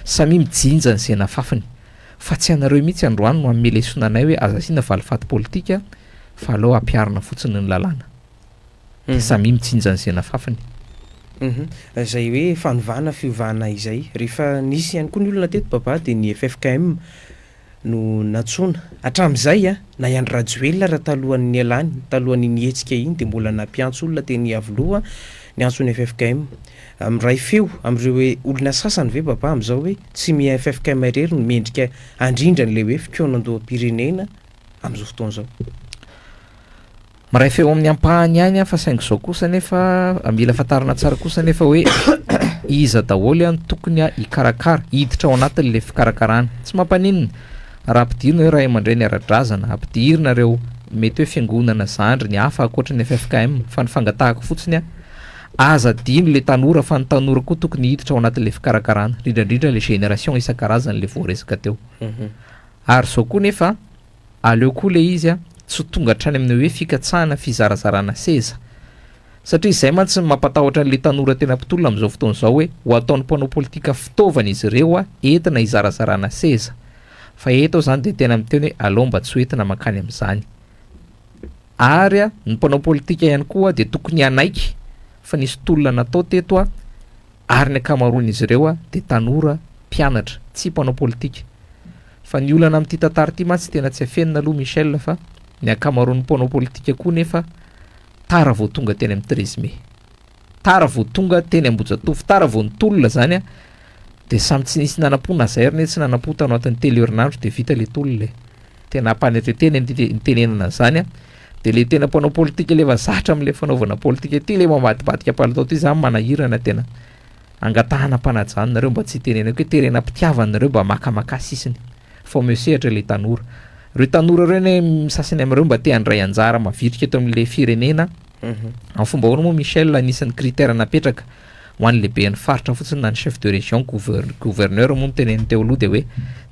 Samia mijinja an'ze nafafiny. Fa tsy anareo mihitsy androany no hanome lesona anay hoe aza asiana valifaty politika fa aleo ampiharina fotsiny ny lalàna. De samia mijinja an'ze nafafiny. Izay hoe fanovana fiovana izay. Rehefa nisy ihany koa ny olona teto Baba dia ny ffkm no nantsoina. Hatramin'izay, na i Andry Rajoelina raha talohan'ny nialany, talohan'iny hetsika iny dia mbola nampiantso olona teny Iavoloha niantso ny ffkm. Miray feo amin'ireo hoe olona sasany ve Baba amin'izao hoe tsy ny ffkm irery no mendrika handrindra an'ilay hoe fikaonandoham-pirenena amin'izao fotoana izao? Miray feo amin'ny ampahany ihany aho fa saingy izao kosa anefa mila fantarina tsara kosa anefa hoe iza daholo no tokony hikarakara, hiditra ao anatin'ilay fikarakarana. Tsy mampaninona raha ampidirina hoe ray aman-dreny ara-drazana, ampidirina ireo mety hoe fiangonana zandriny hafa ankoatra ny ffkm fa ny fangatahako fotsiny aza adino ilay tanora fa ny tanora koa tokony hiditra ao anatin'ilay fikarakarana, indrindra indrindra ilay génération isan-karazany ilay voaresaka teo. Ary izao koa nefa Aleo koa le izy a, tsy ho tonga hatrany amin'ny hoe fikatsahana fizarazarana seza. Satria izay mantsy no mampatahotra an'le tanora tena mpitolona amin'izao fotoana izao hoe ho ataon'ny mpanao politika fitaovana izy ireo a, entina hizarazarana seza. Fa eto aho izany dia tena miteny hoe aleo mba tsy ho entina mankany amin'izany. Ary a, ny mpanao politika ihany koa dia tokony hanaiky fa nisy tolona natao teto a, ary ny ankamaroan'izy ireo dia tanora mpianatra, tsy mpanao politika. Fa ny olana amin'ity tantara ity mantsy tena tsy afenina aloha Michel fa ny ankamaroan'ny mpanao politika koa nefa tara vao tonga teny amin'ny 13 mai. Tara vao tonga teny Ambohijatovo, tara vao nitolona zany dia samy tsy nisy nanam-po na zay ary ne tsy nanam-po tao anatin'ny telo herinandro dia vita le tolona e. Tena ampanetretena ny nitenenana an'izany an. Dia le tena mpanao politika le efa zatra amin'le fanaovana politika ity le mamadibadika palitao ity zany manahirana tena. Angatahana am-panajana nareo mba tsy hitenenako hoe terena am-pitiavana nareo mba makamaka sisiny. Fa omeo sehatra le tanora. Reo tanora reo anie ny sasany amin'ireo mba te handray anjara mavitrika eto amin'le firenena. Amin'ny fomba ahoana moa Michel anisan'ny critère napetraka ho an'ny lehiben'ny faritra fotsiny na ny chef de région gouverneur moa no teneniny teo aloha dia hoe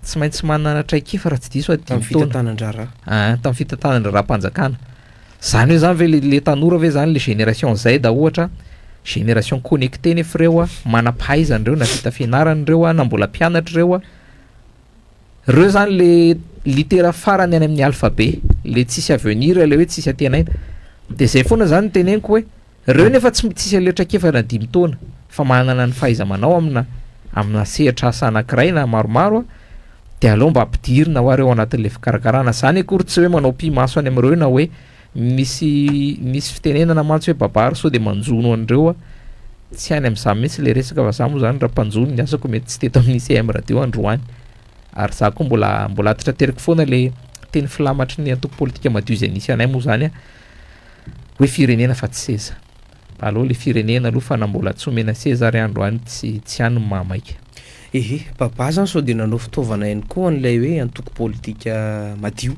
tsy maintsy manana traikefa raha tsy diso aho dimy taona. Tamin'ny fitantanan-draharaha. Ah, tamin'ny fitantanan-draharaham-panjakana. Zany hoe zany ve le le tanora ve zany le génération Z ohatra, génération connectée nefa ireo a, manam-pahaizana ireo, navita fianarana ireo a, na mbola mpianatra ireo a, Reo zany le litera farany any amin'ny alphabet, le tsisy avenir, le hoe tsisy antenaina. De zay foana zany no teneniko hoe reo nefa tsy tsisy an'le traikefa na dimy taona fa manana ny fahaiza-manao amina amina sehatra asa anankiray na maromaro a, de aleo mba ampidirina hoa reo anatin'le fikarakarana. Zany akory tsy hoe manao pi-maso any amin'ireo na hoe misy misy fitenenana mantsy hoe babary sao de manjono an'ireo a, tsy any amin'izany mihitsy le resaka fa za moa zany raha mpanjono ny asako mety tsy teto amin'ny ICM radio androany ary za koa mbola mbola atitrateriko foana le teny filamatry ny antoko politika madio izay nisy anay moa zany a hoe firenena fa tsy seza aleo le firenena aloha fa na mbola tsy omena seza ary androany tsy tsy any ny mahamaika. Ehe, Baba zany sao dia nanao fitaovana ihany koa an'ilay hoe antoko politika madio.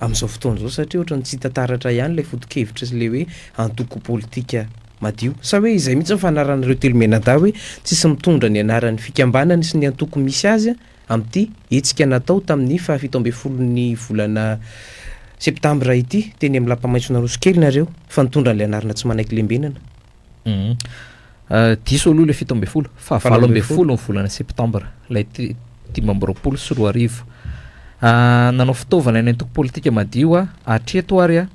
amin'izao fotoana izao satria ohatran'ny tsy hita taratra ihany ilay foto-kevitra sy ilay hoe antoko politika madio. Sa hoe izay mihitsy ny fanaran'ireo telo mianadahy hoe tsisy mitondra ny anaran'ny fikambanany sy ny antoko misy azy amin'ity hetsika natao tamin'ny faha 17n'ny volana septambra ity teny amin'ny lapa maitson'Anosikely nareo fa nitondra an'ilay anarana tsy manaiky lembenana. Diso aloha ilay 17 fa 18 ny volana septambra ilay 2025. Nanao fitaovana ny antoko politika madio aho hatreto ary aho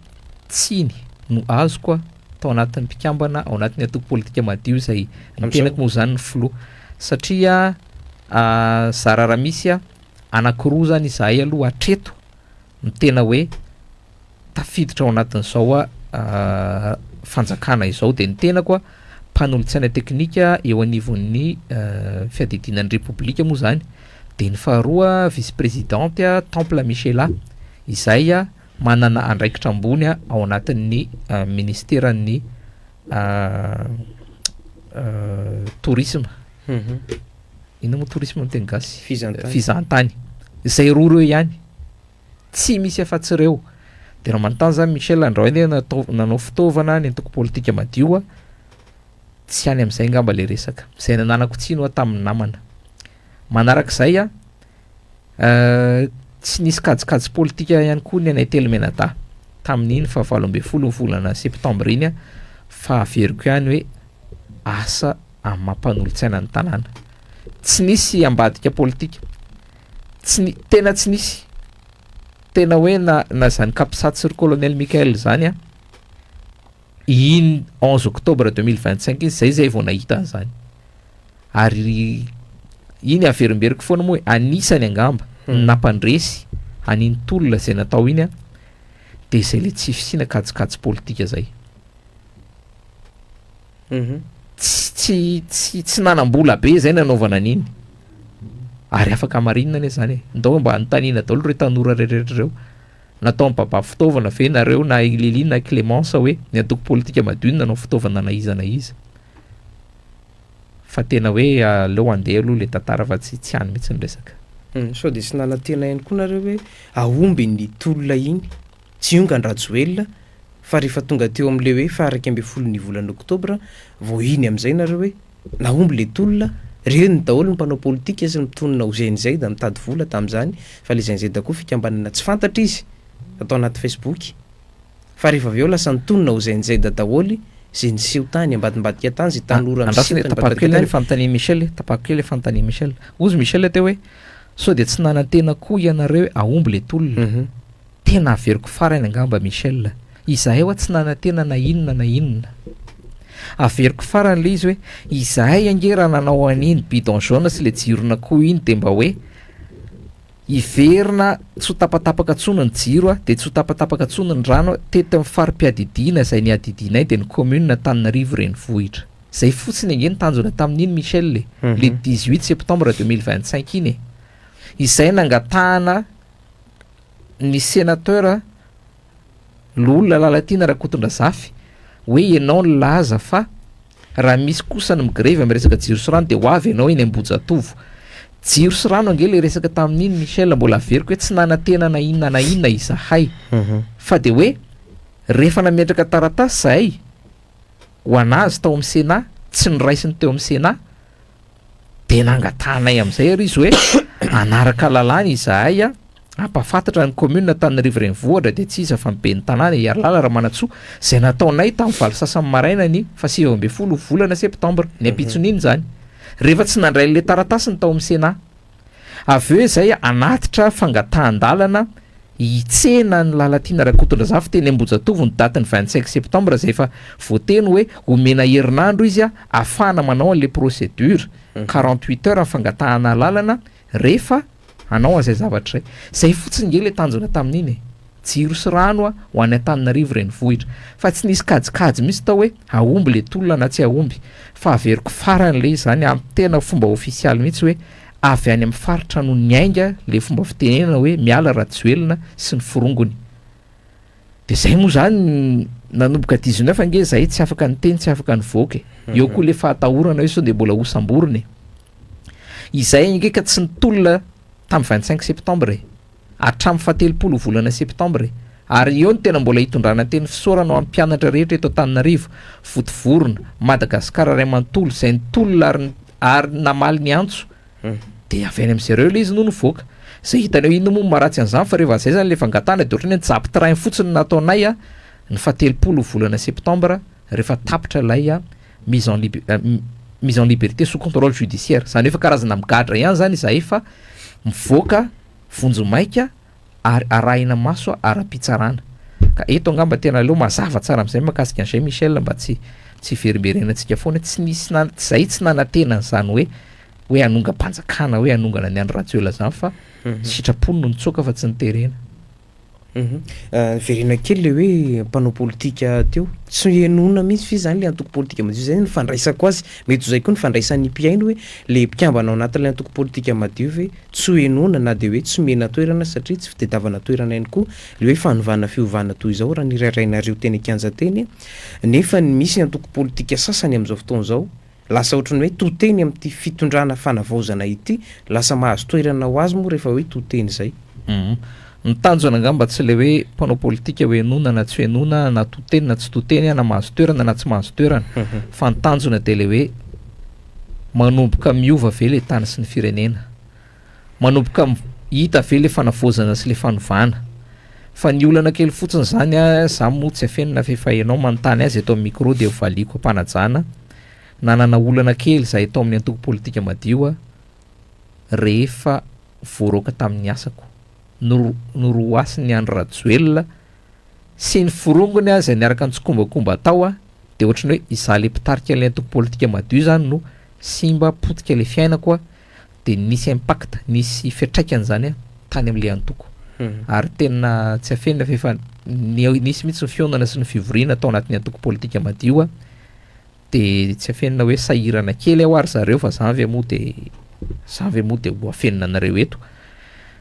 tsiny no azoko aho tao anatin'ny mpikambana ao anatin'ny antoko politika madio izay ny tenako moa izany ny filoha satria zara raha misy aho anankiroa izany izahay aloha hatreto no tena hoe tafiditra ao anatin'izao fanjakana izao dia ny tenako a mpanolotsaina teknika eo anivon'ny fiadidiana ny repoblika moa zany dia ny faharoa vice présidente Temple Michela izay a manana andraikitra ambony ao anatin'ny ministeran'ny tourisme inona moa tourisme amin'ny teny gasy fizahantany izay roa ireo ihany Tsy misy afa-tsy ireo. Dia raha manontany zany Michel andrao anie natao nanao fitaovana ny antoko politika madio a, tsy any amin'izay angamba le resaka. Izay nananako tsiny hoa tamin'ny namana. Manarak'izay a, tsy nisy kajikajy politika ihany koa ny anay telo mianadahy. tamin'iny faha 18 ny volana septambra iny fa averiko ihany hoe asa amin'ny maha mpanolotsaina ny tanàna. Tsy nisy ambadika politika. Tsy ni- tena tsy nisy. Tena hoe na na zany Capsat sy ry colonel Michael zany an, iny 11 octobre 2025 iny zay zay vao nahita an'izany. Ary iny averimberiko foana moa hoe anisany angamba ny nampandresy an'iny tolona izay natao iny an, de zay le tsy fisiana kajikajy politika zay. Tsy tsy tsy tsy nanam-bola be zay nanaovana an'iny. Ary afaka hamarinina anie zany e. Ndao mba anontaniana daholo ireo tanora rehetrarehetra ireo. Natao mibaba fitaovana ve nareo na i Lily na i Clémence hoe ny antoko politika madio no nanao fitaovana na iza na iza. Fa tena hoe aleo handeha aloha le tantara fa tsy tsy any mihitsy ny resaka. Sao dia tsy nanantena ihany koa nareo hoe hahomby ny tolona iny? Tsy hiongan-dRajoelina fa rehefa tonga teo amin'ilay hoe faha 11 ny volana oktobra vao iny amin'izay nareo hoe nahomby le tolona, reny daholo ny mpanao politika sy ny mpitonona ho Gen Z mitady vola tamin'izany fa le Gen Z koa fikambanana tsy fantatra izy atao anaty Facebook fa rehefa avy eo lasa nitonona ho Gen Z daholo izay niseho tany ambadimbadika tany izay tanora Andraso miseho tany tapahako ambadimbadika kely le tany. fanontanian'i Michel e, tapahako kely le fanontanian'i Michel. Hozy Michel teo hoe sao dia tsy nanantena koa ianareo hoe hahomby le tolona. Tena averiko farany angamba Michel, izahay hoa tsy nanantena na inona na inona. Averiko farany le izy hoe izahay ange raha nanao an'iny bidon jaune sy le jiron'akoho iny de mba hoe hiverina tsy ho tapatapaka tsony ny jiro a, de tsy ho tapatapaka tsony ny rano a, teto amin'ny fari-piadidiana izay niadidianay de ny commune Antananarivo renivohitra. Zay fotsiny ange ny tanjona tamin'iny Michel e, le 18 septembre 2025 iny e. Izay nangatahana ny Sénateur Loholona Lalatiana Rakotondrazafy hoe ianao nilaza fa raha misy kosa ny migrevy amin'ny resaka jiro sy rano dia ho avy ianao eny Ambohijatovo. Jiro sy rano ange ilay resaka tamin'iny Michel, mbola averiko hoe tsy nanantena na inona na inona izahay fa dia hoe rehefa nametraka taratasy izahay ho an'azy tao amin'ny Sénat, tsy noraisiny teo amin'ny Sénat, dia nangatahanay amin'izay ary izy hoe hanaraka lalàna izahay hampahafantatra ny commune Antananarivo Renivohitra dia tsy iza fa ny ben'ny tanàna i Harilala Ramanantsoa izay nataonay tamin'ny valo sasany maraina ny faha 19 volana septambra ny ampitson'iny izany rehefa tsy nandray an'ilay taratasiny tao amin'ny Sénat. Avy eo izay hanatitra fangatahan-dalana hitsena an'i Lalatiana Rakotondrazafy teny Ambohijatovo ny datin'ny 25 septembre izay efa voateny hoe omena herinandro izy ahafahana manao an'ilay procédure, 48 heures ny fangatahana alalana rehefa hanao an'izay zavatra izay. Izay fotsiny nge ilay tanjona tamin'iny e! Jiro sy rano ho any Antananarivo renivohitra. Fa tsy nisy kajikajy mihitsy tao hoe hahomby le tolona na tsy hahomby. Fa averiko farany le izy zany amin'ny tena fomba ofisialy mihitsy hoe avy any amin'ny faritra no niainga le fomba fitenenana hoe miala Rajoelina sy ny forongony. De zay moa zany nanomboka 19 ange zay tsy afaka niteny tsy afaka nivoaka e. Eo koa le fahatahorana hoe sao de mbola hosamborina e. Izay ange ka tsy nitolona tamin'ny 25 septembre e. Hatramin'ny fahatelopolo volana septambra e. Ary eo no tena mbola hitondrana teny fisaorana ho an'ny mpianatra rehetra eto Antananarivo, Vontovorona, Madagasikara iray manontolo izay nitolona ary ary namaly ny antso. Dia avy any amin'izareo ilay izy no nivoaka. Izay hitanao inona moa no maharatsy an'izany fa rehefa izay izany ilay fangatahana dia ohatran'ny hoe nijapy train fotsiny no nataonay ny fahatelopolo volana septambra rehefa tapitra ilay mise en lib- mise en liberté sous contrôle judiciaire. Izany hoe efa karazana migadra ihany izany izahay fa mivoaka vonjimaika ary arahina maso ara-pitsarana. Ka eto angamba tena aleo mazava tsara amin'izay mahakasika an'izay Michel mba tsy tsy hiverimberenantsika foana hoe tsy nisy na zay tsy nanantena an'izany hoe hoe hanongam-panjakana hoe hanongana an'i Andry Rajoelina izany fa sitrapony no nitsoaka fa tsy niterena. Niverina kely le hoe mpanao politika teo, tsy henoina mihitsy ve zany le antoko politika madio, zay ny fandraisako azy, mety ho zay koa ny fandraisan'ny mpihaino hoe le mpikambana ao anatin'ilay antoko politika madio ve tsy ho henoina na dia hoe tsy omena toerana satria tsy fitadiavana toerana ihany koa le hoe fanovana fiovana toy izao raha niraharainareo teny an-kianja teny nefa ny misy antoko politika sasany amin'izao fotoana izao Lasa ohatran'ny hoe to teny amin'ity fitondrana fanavaozana ity, lasa mahazo toerana ho azy moa rehefa hoe to teny izay. Humm. Ny tanjona angamba tsy ilay hoe mpanao politika ho henoina na tsy ho henoina na to teny na tsy to teny na mahazo toerana na tsy mahazo toerana fa ny tanjona dia ilay hoe manomboka miova ve ilay tany sy ny firenena? Manomboka hita ve ilay fanavaozana sy ilay fanovana? Fa ny olana kely fotsiny zany a, za moa tsy afenina fa efa ianao manontany azy eto amin'ny micro dia valiako am-panajana, nanana olana kely zahay tao amin'ny antoko politika madio a, rehefa voaroaka tamin'ny asako, noro- noroasin'i Andry Rajoelina sy ny forongony a, izay niaraka nitsikombakomba tao a, dia ohatran'ny hoe izaho le mpitarika an'ilay antoko politika madio zany no simba, potika le fiainako a, dia nisy impact, nisy fiantraikany zany tany amin'ilay antoko. Ary tena tsy afenina fa efa nisy mihitsy ny fihaonana sy ny fivoriana tao anatin'ny antoko politika madio, dia tsy afenina hoe sahirana kely aho ary zareo fa za ve moa dia za ve moa dia ho afenina anareo eto.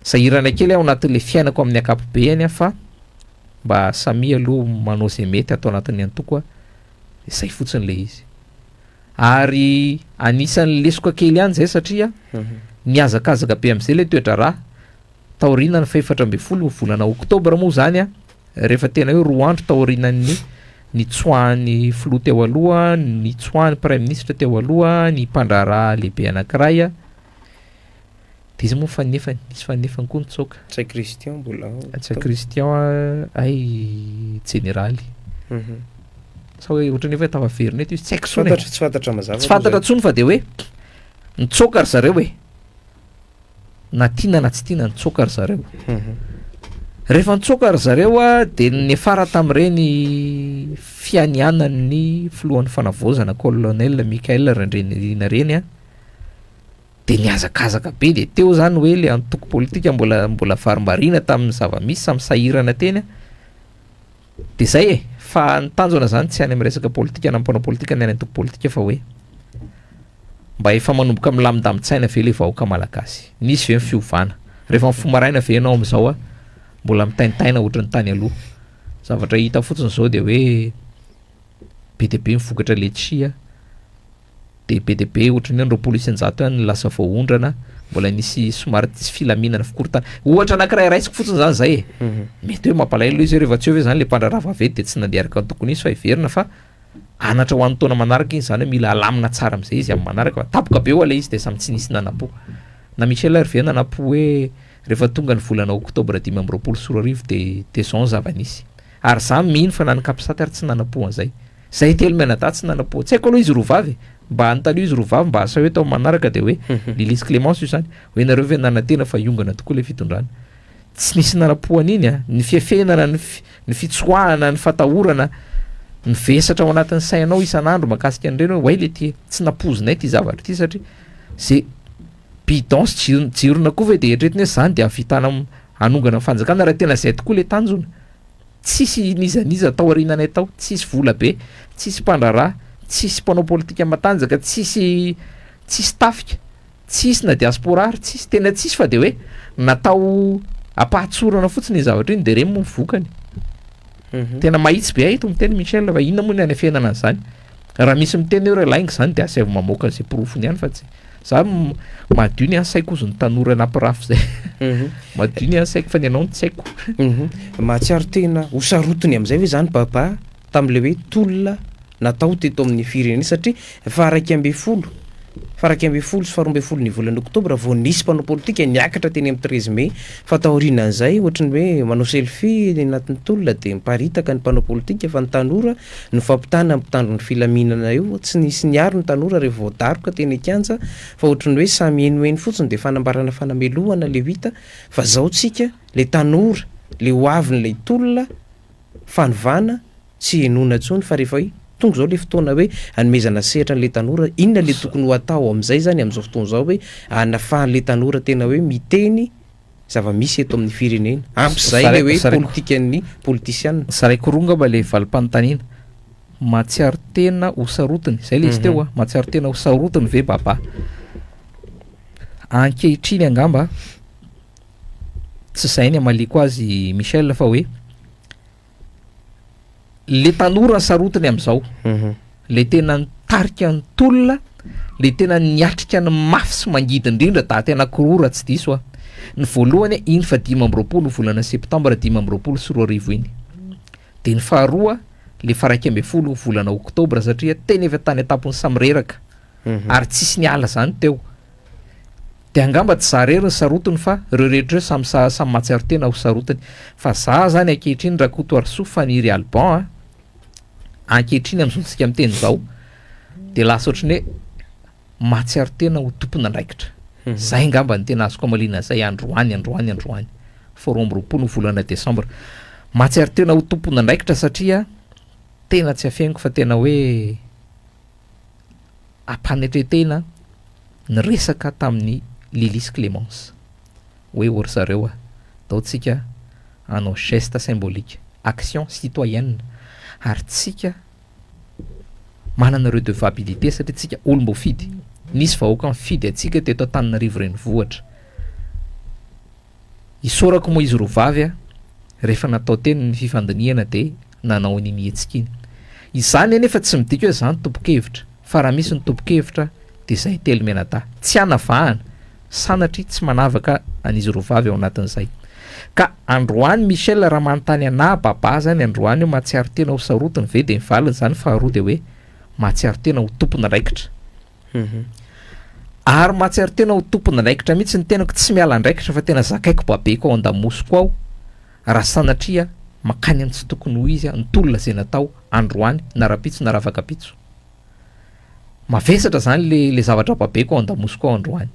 Sahirana kely aho anatin'ilay fiainako amin'ny ankapobeny fa mba samia aloha manao izay mety ato anatin'ny antoko, izay fotsiny ilay izy. Ary anisan'ny lesoka kely ihany izay satria nihazakazaka be amin'izay ilay toe-draharaha taorianan'ny faha-14 volana oktobra moa izany an, rehefa tena hoe roa andro taorianan'ny nitsoahan'ny filoha teo aloha, nitsoahan'ny praiminisitra teo aloha, ny mpandraharaha lehibe anankiray an, Dia iza moa fanefany? Nisy fanefany koa nitsoaka. Ntsay Christian mbola ao. Ntsay Christian ay jeneraly. Mhm. Sa hoe ohatran'ny efa tafaverina eto izy, tsy haiko intsony e. Fantatra, tsy fantatra mazava. Tsy fantatra intsony fa dia hoe nitsoaka ry zareo e. Na tiana na tsy tiana nitsoaka ry zareo. Mhm. Rehefa nitsoaka ry zareo a dia niafara tamin'ireny fianianan'ny filohan'ny fanavaozana colonel Michael Randrianirina ireny a. de nihazakazaka be de teo zany hoe le antoko politika mbola mbola varimbariana tamin'ny zava-misy samy sahirana teny a, de zay e, fa ny tanjona zany tsy any amin'ny resaka politika na mpanao politika ny any antoko politika fa hoe mba efa manomboka milamindamin-tsaina ve le vahoaka malagasy, nisy ve ny fiovana, rehefa mifoha maraina ve ianao amin'izao a mbola mitaintaina ohatran'ny tany aloha, zavatra hita fotsiny zao de hoe be dia be ny vokatra letchis a. dia be dia be ohatran'ny hoe 20% ihany ny lasa voaondrana, mbola nisy somary tsy filaminana fikorontanana, ohatra anankiray raisiko fotsiny zany zay e, mety hoe mampalahelo izy hoe rehefa tsy eo ve zany le mpandraharaha vaventy dia tsy nandeha araka ny tokony hisy fa heverina fa anatra ho an'ny taona manaraka iny zany hoe mila alamina tsara am'zay izy amin'ny manaraka fa tampoka be ho'a le izy dia samy tsy nisy nanam-po na Michel ary ve nanam-po hoe rehefa tonga ny volana oktobra 2025 dia dia zao ny zava-nisy ary za mino fa na ny capsat ary tsy nanam-po an'izay. Zay telo mianadahy tsy nanam-po. Tsy haiko aloha izy roa vavy e. Mba anontanio izy roa vavy mba asao eto amin'ny manaraka dia hoe Lily sy Clémence io zany. Hoe nareo ve nanantena fa hiongana tokoa ilay fitondrana. Tsy nisy nanam-po an'iny a. Ny fiafenana, ny ny fitsoahana, ny fatahorana, ny vesatra ao anatin'ny sainao isan'andro mahakasika an'ireny hoe oay le ty tsy nampoizinay ity zavatra ity satria ze bidon sy jiro jirona koa ve dia eritreretina hoe zany dia hahavitana hanongana ny fanjakana raha tena zay tokoa le tanjona. Tsisy n'iza n'iza tao aoriananay tao, tsisy vola be, tsisy mpandraharaha, tsisy mpanao politika matanjaka, tsisy tsisy tafika, tsisy na diaspora ary tsisy, tena tsisy fa de hoe natao ampahatsorana fotsiny iny zavatra iny de reny moa ny vokany. Tena mahitsy be aho eto miteny Michel fa inona moa ny hanefenana an'izany? Raha misy miteny hoe lainga izany de asaivo mamoaka an'izay porofony ihany fa tsy Za madio ny ahy saiko ozy ny tanora nampirafy zay. Madio ny ahy saiko fa ny anao no tsy haiko. Mahatsiaro tena ho sarotiny amin'izay ve zany Baba tamin'ilay hoe tolona natao teto amin'ny firenena satria faha 11 faha 11 sy faha 12 ny volana oktobra vao nisy mpanao politika niakatra teny amin'ny 13 mai fa taorianan'izay ohatry ny hoe manao selfie ny anatin'ny tolona dia miparitaka ny mpanao politika fa ny tanora No fampitana ny mpitandro ny filaminana io, tsy nisy niaro ny tanora rehefa voadaroka teny an-kianja fa ohatry ny hoe samy henoheno fotsiny dia fanambarana fanamelohana le hita fa zao tsika le tanora le ho avin'ilay tolona fanovana tsy henoina intsony fa rehefa hoe tonga zao le fotoana hoe hanomezana sehatra an'le tanora inona le tokony ho atao amin'izay zany amin'izao fotoana izao hoe hanafahan'le tanora tena hoe miteny zava-misy eto amin'ny firenena. Ampy izay ilay hoe politikan'ny politisiana. Zaraiko roa angamba ilay valim-panontaniana. Mahatsiaro tena ho sarotiny, izay ilay izy teo a, mahatsiaro tena ho sarotiny ve Baba? Ankehitriny angamba tsy izay ny hamaliako azy Michel fa hoe Le tanora sarotiny amizao, le tena nitarika ny tolona, le tena niatrika ny mafy sy mangidy indrindra daty anakiroa raha tsy diso aho. Ny voalohany iny fa 25 volana septambra 2025 iny. De ny faharoa le faha 11 volana oktobra satria tena efa tany an-tampon'ny samy reraka ary tsisy niala zany teo. De angamba tsy za rery ny sarotiny fa reo rehetra reo samy samy mahatsiaro tena ho sarotiny. Fa za zany ankehitriny Rakotoarisoa Faniry Alban a, ankehitriny amzao tsika miteny zao de lasa ohatran'ny hoe mahatsiaro tena ho tompon'andraikitra. Zay angamba no tena azoko amaliana an'izay androany androany androany faha 22 ny volana desambra. Mahatsiaro tena ho tompon'andraikitra satria tena tsy afeniko fa tena hoe Ampanetren-tena niresaka tamin'i Lily sy Clémence hoe ô ry zareo a, ndao tsika hanao geste symbolique, action citoyenne, ary tsika manana redevabilité satria tsika olom-boafidy, nisy vahoaka nifidy antsika teto Antananarivo renivohitra. Isaorako moa izy roa vavy a, rehefa natao teny ny fifandinihana dia nanao an'iny hetsika iny. Izany anefa tsy midika hoe za no tompon-kevitra, fa raha misy ny tompon-kevitra dia izahay telo mianadahy. Tsy anavahana, sanatria tsy manavaka an'izy roa vavy ao anatin'izay. Ka androany Michel raha manontany anah Baba zany androany hoe mahatsiaro tena ho sarotiny ve dia ny valiny zany faharoa dia hoe mahatsiaro tena ho tompon'andraikitra. Ary mahatsiaro tena ho tompon'andraikitra mihitsy ny tenako, tsy miala andraikitra fa tena zakaiko babeko ao an-damosiko ao raha sanatria mankany amin'ny tsy tokony ho izy ny tolona izay natao androany na rahampitso na ravakapitso. Mavesatra izany le le zavatra babeko ao an-damosiko ao androany.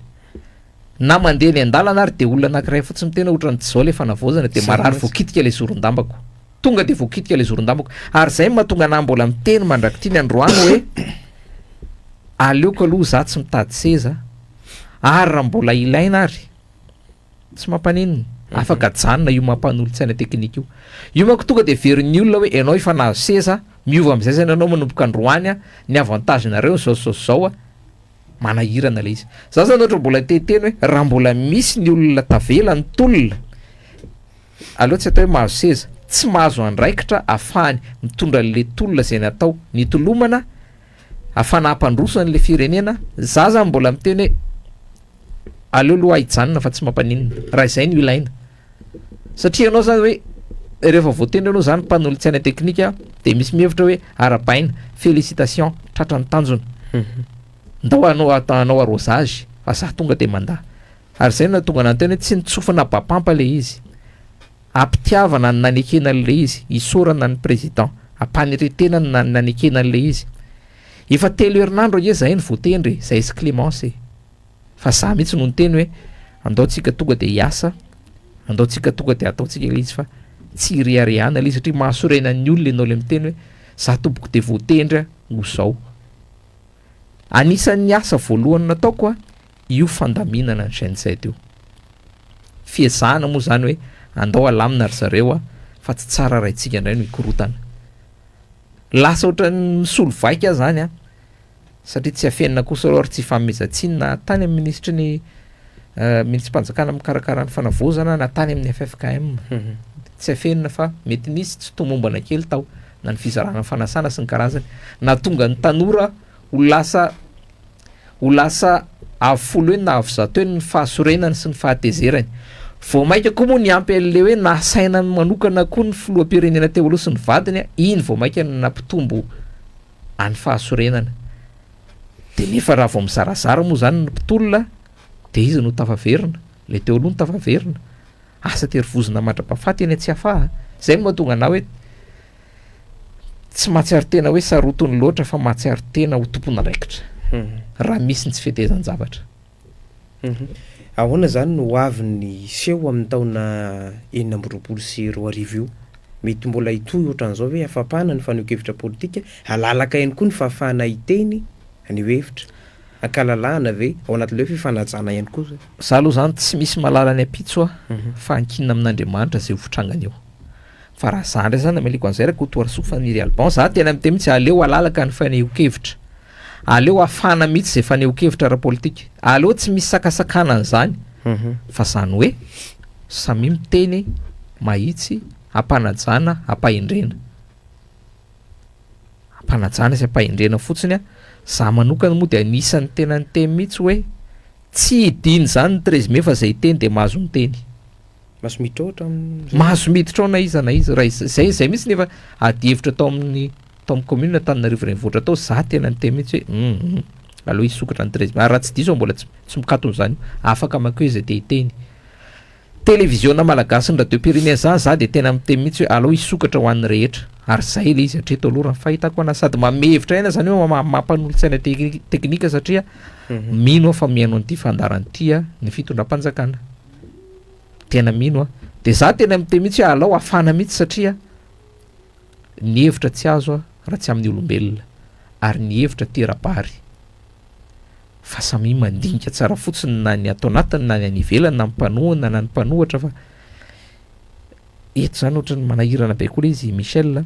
Na mandeha eny an-dalana ary dia olona anankiray fotsiny miteny hoe ohatran'ny tsy izao ilay fanavaozana dia marary voakitika ilay zoron-dambako. Tonga dia voakitika ilay zoron-dambako. Ary izay no mahatonga anah mbola miteny mandrak'ity ny androany hoe aleoko aloha za tsy mitady seza ary raha mbola ilaina ary tsy mampaninona. Afaka ajanona io maha mpanolotsaina teknika io. Io manko tonga dia heverin'ny olona hoe ianao efa nahazo seza, miova amin'izay zany ianao manomboka androany a, ny avantage-nareo izao sy izao sy izao a. Manahirana ilay izy. Za zany ohatra mbola te hiteny hoe raha mbola misy ny olona tavela ny tolona, Aleo tsy atao hoe mahazo seza, tsy mahazo andraikitra afahany mitondra an'le tolona izay natao nitolomana afana hampandroso an'le firenena, za zany mbola miteny hoe aleo aloha hijanona fa tsy mampaninona raha izay no ilaina, satria ianao zany hoe rehefa voatendry ianao zany mpanolotsaina teknika de misy mihevitra hoe arabaina, félicitation, tratra ny tanjona, ndao hanao hanao arrosage fa za tonga de mandà. Ary izay no nahatonga anah niteny hoe tsy nitsofina bapampa ilay izy. Ampitiavana no nanekena an'ilay izy, isaorana ny président, ampanetretena no nanekena an'ilay izy. Efa telo herinandro ange zahay no voatendry e, zahay sy Clémence e. Fa za mihitsy no niteny hoe andao tsika tonga dia hiasa, andao tsika tonga dia ataontsika ilay izy fa tsy ireharehana ilay izy satria mahasorena ny olona ianao ilay miteny hoe za tompoko dia voatendry ho zao. Anisan'ny asa voalohany nataoko a, io fandaminana ny Gen Z io. Fiezahana moa izany hoe andao alamina ry zareo a, fa tsy tsara raha itsika indray no hikorotana. Lasa ohatran'ny misolo vaika aho izany a, satria tsy afenina kosa aloha ary tsy ifanomezan-tsiny na tany amin'ny minisitry ny minisitrim-panjakana mikarakara ny fanavaozana na tany amin'ny ffkm. Tsy afenina fa mety nisy tsy tomombana kely tao na ny fizarana ny fanasana sy ny karazany. Nahatonga ny tanora ho lasa ho lasa avo folo heny na avo zato heny ny fahasorenany sy ny fahatezerany. Vao mainka koa moa niampy an'ilay hoe nahasaina manokana koa ny filoham-pirenena teo aloha sy ny vadiny, iny vao mainka nampitombo any fahasorenana. Dia nefa raha vao mizarazara moa izany ny mpitolona dia iza no tafaverina? Ilay teo aloha no tafaverina. Asa tery vozona mandra-pahafaty eny Tsiafaha. Izay no mahatonga anah hoe tsy mahatsiaro tena hoe sarotiny loatra fa mahatsiaro tena ho tompon'andraikitra raha misy ny tsy fetezan-javatra. Ahoana izany no ho avin'ny seho amin'ny taona 2026 io? Mety mbola hitohy ohatran'izao ve hafapana ny fanehoan-kevitra politika? Halalaka ihany koa ny fahafahana hiteny, haneho hevitra? Ankalalahana ve? Ao anatin'ilay hoe fifanajana ihany koa zay. Za aloha zany tsy misy mahalala ny ampitso a, fa ankinina amin'Andriamanitra zay ho fitrangany eo. Fa raha za ndray zany amaliako an'izay Rakotoarisoa Faniry Alban, za tena miteny mihitsy aleo halalaka ny fanehoan-kevitra, aleo hafana mihitsy zay fanehoan-kevitra ara-politika, aleo tsy misy sakasakana an'izany, fa zany hoe samia miteny mahitsy, ampanajana, ampahendrena. Ampanajana sy ampahendrena fotsiny a, za manokana moa dia anisan'ny tena niteny mihitsy hoe tsy hidiny izany ny 13 mai fa izay hiteny dia mahazo miteny. Mahazo miditra ao hatramin'izay? Mahazo miditra ao na iza na iza, raha izay izay mihitsy nefa ady hevitra tao amin'ny tao amin'ny commune Antananarivo renivohitra tao, za tena niteny mihitsy hoe hum. Aleo hisokatra ny 13 mai. Ary raha tsy diso aho mbola tsy tsy mikatona izany io. Afaka mankeo izay te hiteny. Televiziona malagasy ny radio-pirenena za za dia tena miteny mihitsy hoe aleo hisokatra ho an'ny rehetra. Ary zay ilay izy hatreto aloha raha ny fahitako anazy. Sady manome hevitra aina izany hoe mampanolo-tsaina teknika satria mino aho fa mihaino an'ity fandaharana ity ny fitondram-panjakana. Tena mino aho. Dia za tena miteny mihitsy hoe alao hafana mihitsy satria ny hevitra tsy azo raha tsy amin'ny olombelona ary ny hevitra tera-bary. Fa samia mandinika tsara fotsiny na ny ato anatiny na ny any ivelany na ny mpanohana na ny mpanohatra fa eto zany ohatran'ny manahirana be koa le izy Michel a.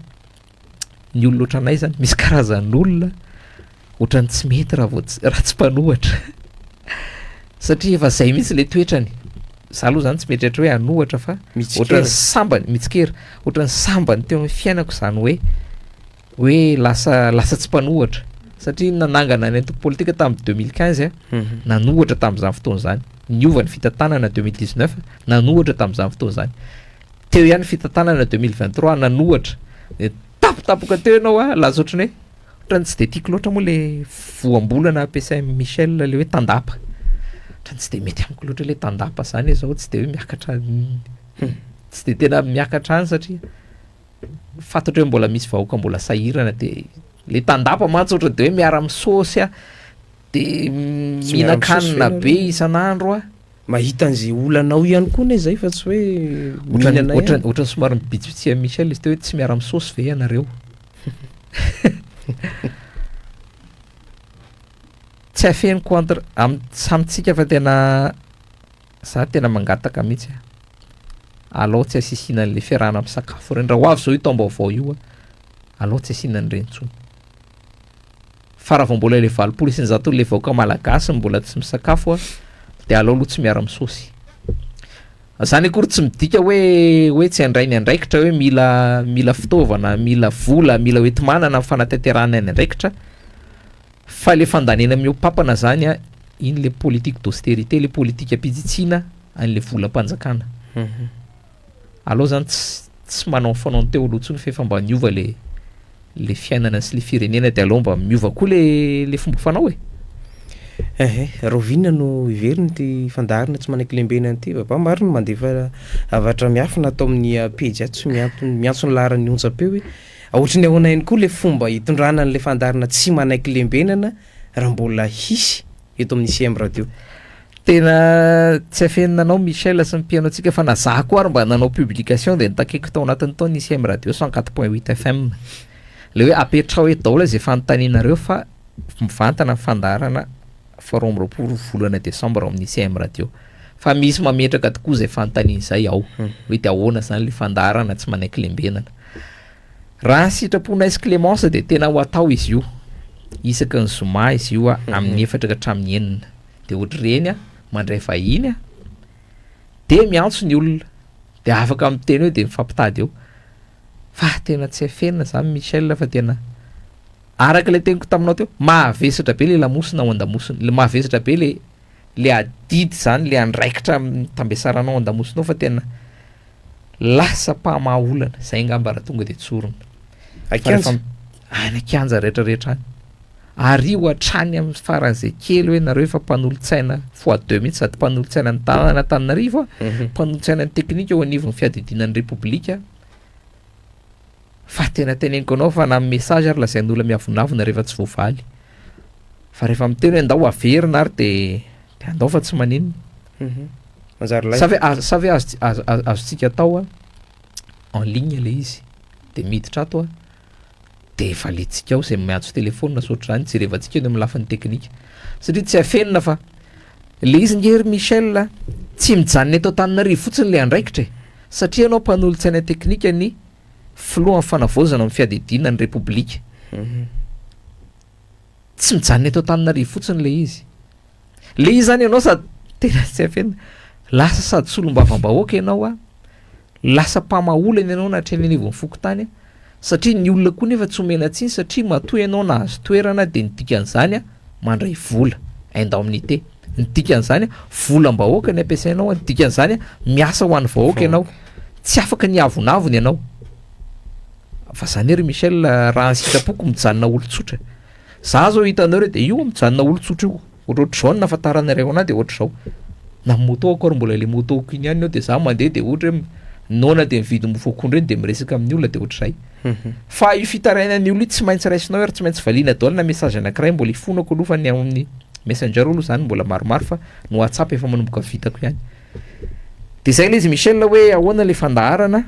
Ny olona ohatranay zany misy karazan'olona ohatran'ny tsy mety raha vao tsy raha tsy mpanohatra satria efa zay mihitsy le toetrany. Za aloha zany tsy mieritreritra hoe hanohatra fa ohatran'ny sambany mitsikera, ohatran'ny sambany teo amin'ny fiainako zany hoe hoe lasa lasa tsy mpanohatra satria nanangana ny antoko politika tamin'ny 2015 a, nanohatra tamin'izany fotoana izany, niova ny fitantanana 2019 nanohatra tamin'izany fotoana izany, teo ihany ny fitantanana 2023 nanohatra, de tampotampoka teo ianao a lasa ohatran'ny hoe ohatran'ny tsy de tiako loatra moa le voambolana ampiasain'i Michel le hoe tandapa, ohatran'ny tsy de mety amiko loatra le tandapa zany e, zao tsy de hoe miakatra tsy de tena miakatra any satria Fantatro hoe mbola misy vahoaka mbola sahirana de le tandapa mantsy ohatra de hoe miara-misaosy a, de mihinan-kanina be isan'andro a. Mahita an'izay olanao ihany koa anie zay fa tsy hoe mihinana ihany. Ohatran'ny ohatran'ny somary mibitsibitsy an'i Michel izy teo hoe tsy miara-misaosy ve ianareo? Tsy afeniko entre am- samy tsika fa tena Za tena mangataka mihitsy a! Alao tsy asisiana an'le fiarahana misakafo ireny, raha ho avy zao io taom-baovao io a, alao tsy asiana an'ireny intsony. Fa raha vao mbola le 80% le vahoaka malagasy no mbola tsy misakafo a, de alao aloha tsy miara-misaosy. Zany akory tsy midika hoe hoe tsy handray ny andraikitra hoe mila mila fitaovana, mila vola, mila hoenti-manana amin'ny fanatanterahana ny andraikitra, Fa le fandaniana mihoa-papana zany a, iny le politique d'austérité, le politikam-pitsitsiana an'le volam-panjakana. Aleo zany tsy tsy manao ny fanaony teo aloha intsony fa efa mba niova le le fiainana sy le firenena de aleo mba miova koa le le fomba fanao e. Ehe, rahoviana no hiverina ity fandaharana tsy manaiky lembenana ity? Baba maro ny mandefa zavatra miafina ato amin'ny pejy ato sy mianto miantso ny laharan'ny onjam-peo hoe Ohatry ny ahoana ihany koa ilay fomba hitondrana an'ilay fandaharana tsy manaiky lembenana raha mbola hisy eto amin'ny CM Radio? Tena tsy afenina anao Michel sy ny mpihaino antsika fa na za koa ary mba nanao publication dia notakiko tao anatin'ny tao ny CM Radio 104.8 FM. Ilay hoe apetraho eto daholo izay fanontanianareo fa mivantana ny fandaharana faha 22 volana desambra ao amin'ny CM Radio. Fa misy mametraka tokoa izay fanontaniana izay ao hoe dia ahoana izany ilay fandaharana tsy manaiky lembenana. Raha ny sitraponay sy Clémence dia tena ho atao izy io. Isaky ny zoma izy io amin'ny efatra ka hatramin'ny enina. Dia ohatr'ireny mandray vahiny dia miantso ny olona. Dia afaka miteny hoe dia mifampitady eo. Fa tena tsy afenina izany Michel fa tena araka ilay teniko taminao teo, mahavesatra be ilay lamosina ao an-damosina, ilay mahavesatra be ilay ilay adidy izany, ilay andraikitra tambesaranao ao an-damosinao fa tena Lasa mpamaha olana, zay angamba raha tonga de tsorina. An-kianja? Any an-kianja rehetra rehetra any. Ary io hatrany amin'ny faran'izay kely hoe nareo efa mpanolotsaina fois deux mihitsy sady mpanolotsaina ny tanàna Antananarivo a, mpanolotsaina ny teknika eo anivon'ny fiadidiana ny Repoblika. Fa tena teneniko anao fa na amin'ny message ary lazain'olona miavonavona rehefa tsy voavaly. Fa rehefa miteny hoe andao averina ary de de andao fa tsy maninona. Manjary Sa ve azo sa ve azo azo azontsika atao en ligne le izy de miditra ato a de valintsika ao zay miantso telephone sy ohatr'izany jerevantsika eny amin'ny lafiny teknika satria tsy afenina fa le izy nge ry Michel a tsy mijanona eto Antananarivo fotsiny le andraikitra e satria ianao mpanolotsaina teknika ny filohan'ny fanavaozana amin'ny fiadidiana ny repoblika tsy mijanona eto Antananarivo fotsiny le izy Le izy zany ianao sady tena tsy afenina, lasa sady solombavambahoaka ianao a, lasa mpamaha olana ianao na hatreny anivon'ny fokontany a, satria ny olona koa nefa tsy omena tsiny satria matoa ianao nahazo toerana de ny dikan'izany a mandray vola, indemnité, ny dikan'izany a volam-bahoaka ny ampiasainao a, ny dikan'izany a miasa ho an'ny vahoaka ianao, tsy afaka ny hiavonavona ianao, fa zany ry Michel raha ny sitrapoko mijanona olon-tsotra. Za zao hitanareo de io mijanona olon-tsotra io, ohatrohatr'izao no nahafantaranareo anahy de ohatr'izao. Na moto akory mbola le moto-ko iny ihany eo de za mandeha de ohatra hoe noana de mividy mofo akondro eny de miresaka amin'ny olona de ohatr'izay. Fa io fitarainan'ny olona io tsy maintsy raisinao ary tsy maintsy valiana daholo na message anankiray mbola ifonako aloha fa ny ao amin'ny messenger aloha zany mbola maromaro fa ny whatsapp efa manomboka vitako ihany. De zay le izy Michel hoe ahoana le fandaharana?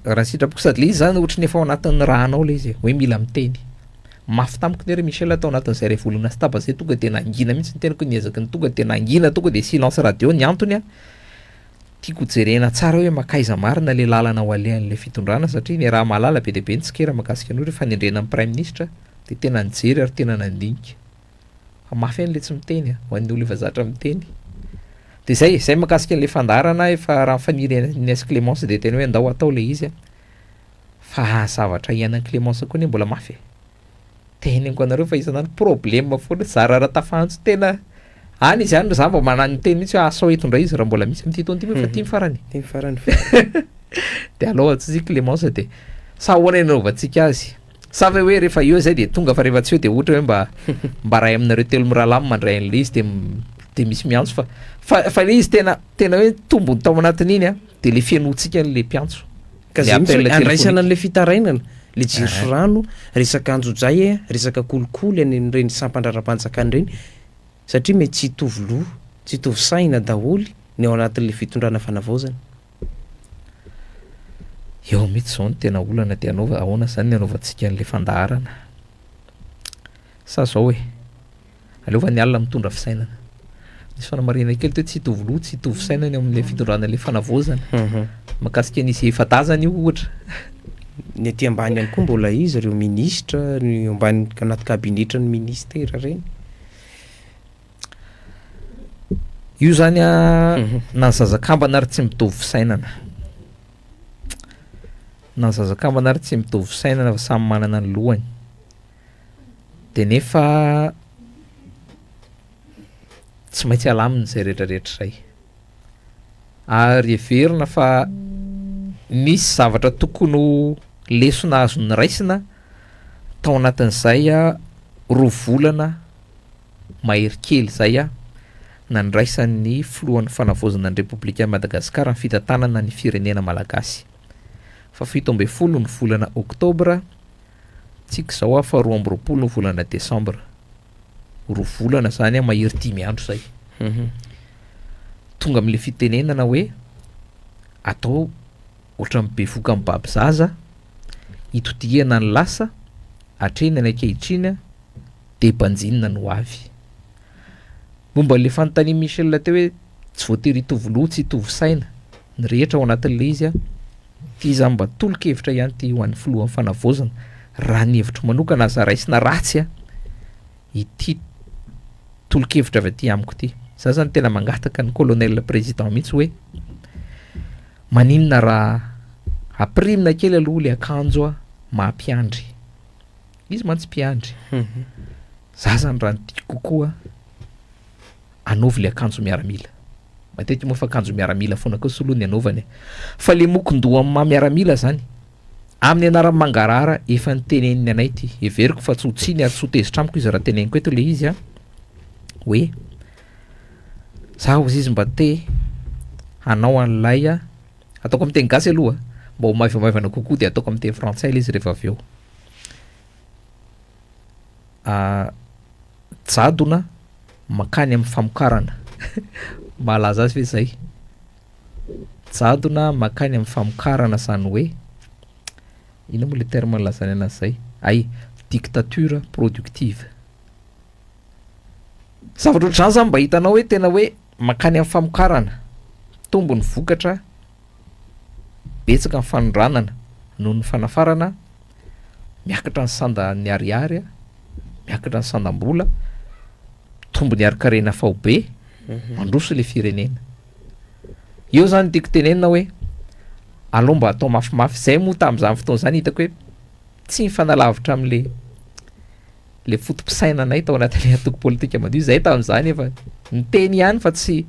Raha ny sitrapoko sady le izy zany ohatry ny efa ao anatin'ny rànao le izy e, hoe mila miteny. Mafy tamiko ne ry Michel tao anatin'izay iray volana sy tapany zay tonga de nangina mihitsy ny tenako niezaka ny tonga de nangina tonga de silence radio ny antony a, tiako hojerena tsara hoe mankaiza marina le lalana ho alehan'le fitondrana satria ny raha mahalala be dia be ny tsikera mahakasika an'io rehefa nendrena ny praiminisitra de tena nijery ary tena nandinika. Fa mafy ihany le tsy miteny a, ho an'ny olona efa zatra miteny. De zay e, zay mahakasika an'le fandaharana efa raha ny fanirian'i Aise Clémence de tena hoe andao atao le izy a, fa zavatra iainan'i Clémence koa anie mbola mafy e, teneniko anareo fa isan'andro problème foana, zara raha tafaantso tena any izy any za mba manano miteny mihitsy hoe asao eto indray izy raha mbola misy amin'ity taona ity moa efa ity ny farany. Ity ny farany fa. De alao antsointsika Clémence de sa ahoana ny anaovantsika azy? Sa ve hoe rehefa eo zay de tonga fa rehefa tsy eo de ohatra hoe mba mba ray aminareo telo mirahalahy no mandray an'le izy de de misy miantso fa fa fa le izy tena tena hoe tombony tao anatin'iny a de le fihenoantsika an'le mpiantso. Ka Le zay mihitsy appel hoe andraisana téléphonique. an'le fitarainana, le jiro sy rano, resaka anjojay e, resaka kolikoly any amin'ireny sampan-draharaham-panjakana ireny satria mety tsy hitovy loha, tsy hitovy saina daholo ny ao anatin'le fitondrana fanavaozana. Eo mihitsy izao no tena olana dia anaova ahoana izany ny anaovantsika an'ilay fandaharana? Sa izao e, aleo fa ny alina mitondra fisainana. Nisy fanamarihana kely teo tsy hitovy loha, tsy hitovy fisainana eo amin'ilay fitondrana ilay fanavaozana. Mhm. Mahakasika an'izy efa-dazana io ohatra. Ny aty ambany ihany koa mbola izy ireo minisitra, ny ambany anaty kabinetran'ny ministera ireny. Io zany a, na ny zaza kambana ary tsy mitovy fisainana. Na ny zaza kambana ary tsy mitovy fisainana fa samy manana ny lohany. De nefa tsy maintsy alamina izay rehetrarehetra izay. Ary heverina fa nisy zavatra tokony ho lesona azo noraisina tao anatin'izay roa volana mahery kely izay nandraisan'ny filohan'ny fanavaozana ny Repoblikan'i Madagasikara ny fitantanana ny firenena malagasy. Fa 17 ny volana oktobra, tsika izao fa 22 ny volana desambra. Roa volana izany mahery dimy andro izay. Tonga amin'ilay fitenenana hoe atao ohatran'ny bevoka mibaby zaza, itodihana ny lasa, hatreny ny ankehitriny, dia banjinina ny ho avy. Momba ilay fanontanian'i Michel teo hoe tsy voatery hitovy loha, tsy hitovy saina ny rehetra ao anatin'ilay izy an, ity izany mba tolo-kevitra ihany ity ho an'ny filohan'ny fanavaozana, raha ny hevitro manokana aza raisina ratsy an, ity tolo-kevitra avy aty amiko ity. Za zany tena mangataka ny colonel président mihitsy hoe maninona raha ampirimina kely aloha ilay akanjo maha mpiandry. Izy mantsy mpiandry. Za zany raha ny tiako kokoa anaovy le akanjo miaramila. Matetika moa fa akanjo miaramila foana kosa aloha ny anaovany e. Fa le mokon-doha amin'ny maha miaramila zany, amin'ny anaran'ny mangarahara efa niteneniny anay ity, heveriko fa tsy ho tsiny ary tsy ho tezitra amiko izy raha teneniko eto le izy an, hoe za hozy izy mba te hanao an'ilay, ataoko amin'ny teny gasy aloha mba ho maivamaivana kokoa dia ataoko amin'ny teny frantsay le izy rehefa avy eo. Jadona mankany amin'ny famokarana. Mahalaza azy ve izay? Jadona mankany amin'ny famokarana izany hoe inona moa ilay terme nilazany anazy izay? Hay, dictature productive. Zavatra ohatr'izany izany mba hitanao hoe tena hoe mankany amin'ny famokarana, mitombo ny vokatra, betsaka ny fanondranana noho ny fanafarana, miakatra ny sandan'ny ariary, miakatra ny sandam-bola, mitombo ny harin-karena faobe, mandroso ilay firenena. Eo zany tiako tenenina hoe aleo mba atao mafimafy, zay moa tamin'izany fotoana izany hitako hoe tsy mifanalavitra amin'le le foto-pisainanay tao anatin'ilay antoko politika madio, zay tamin'izany efa niteny ihany fa tsy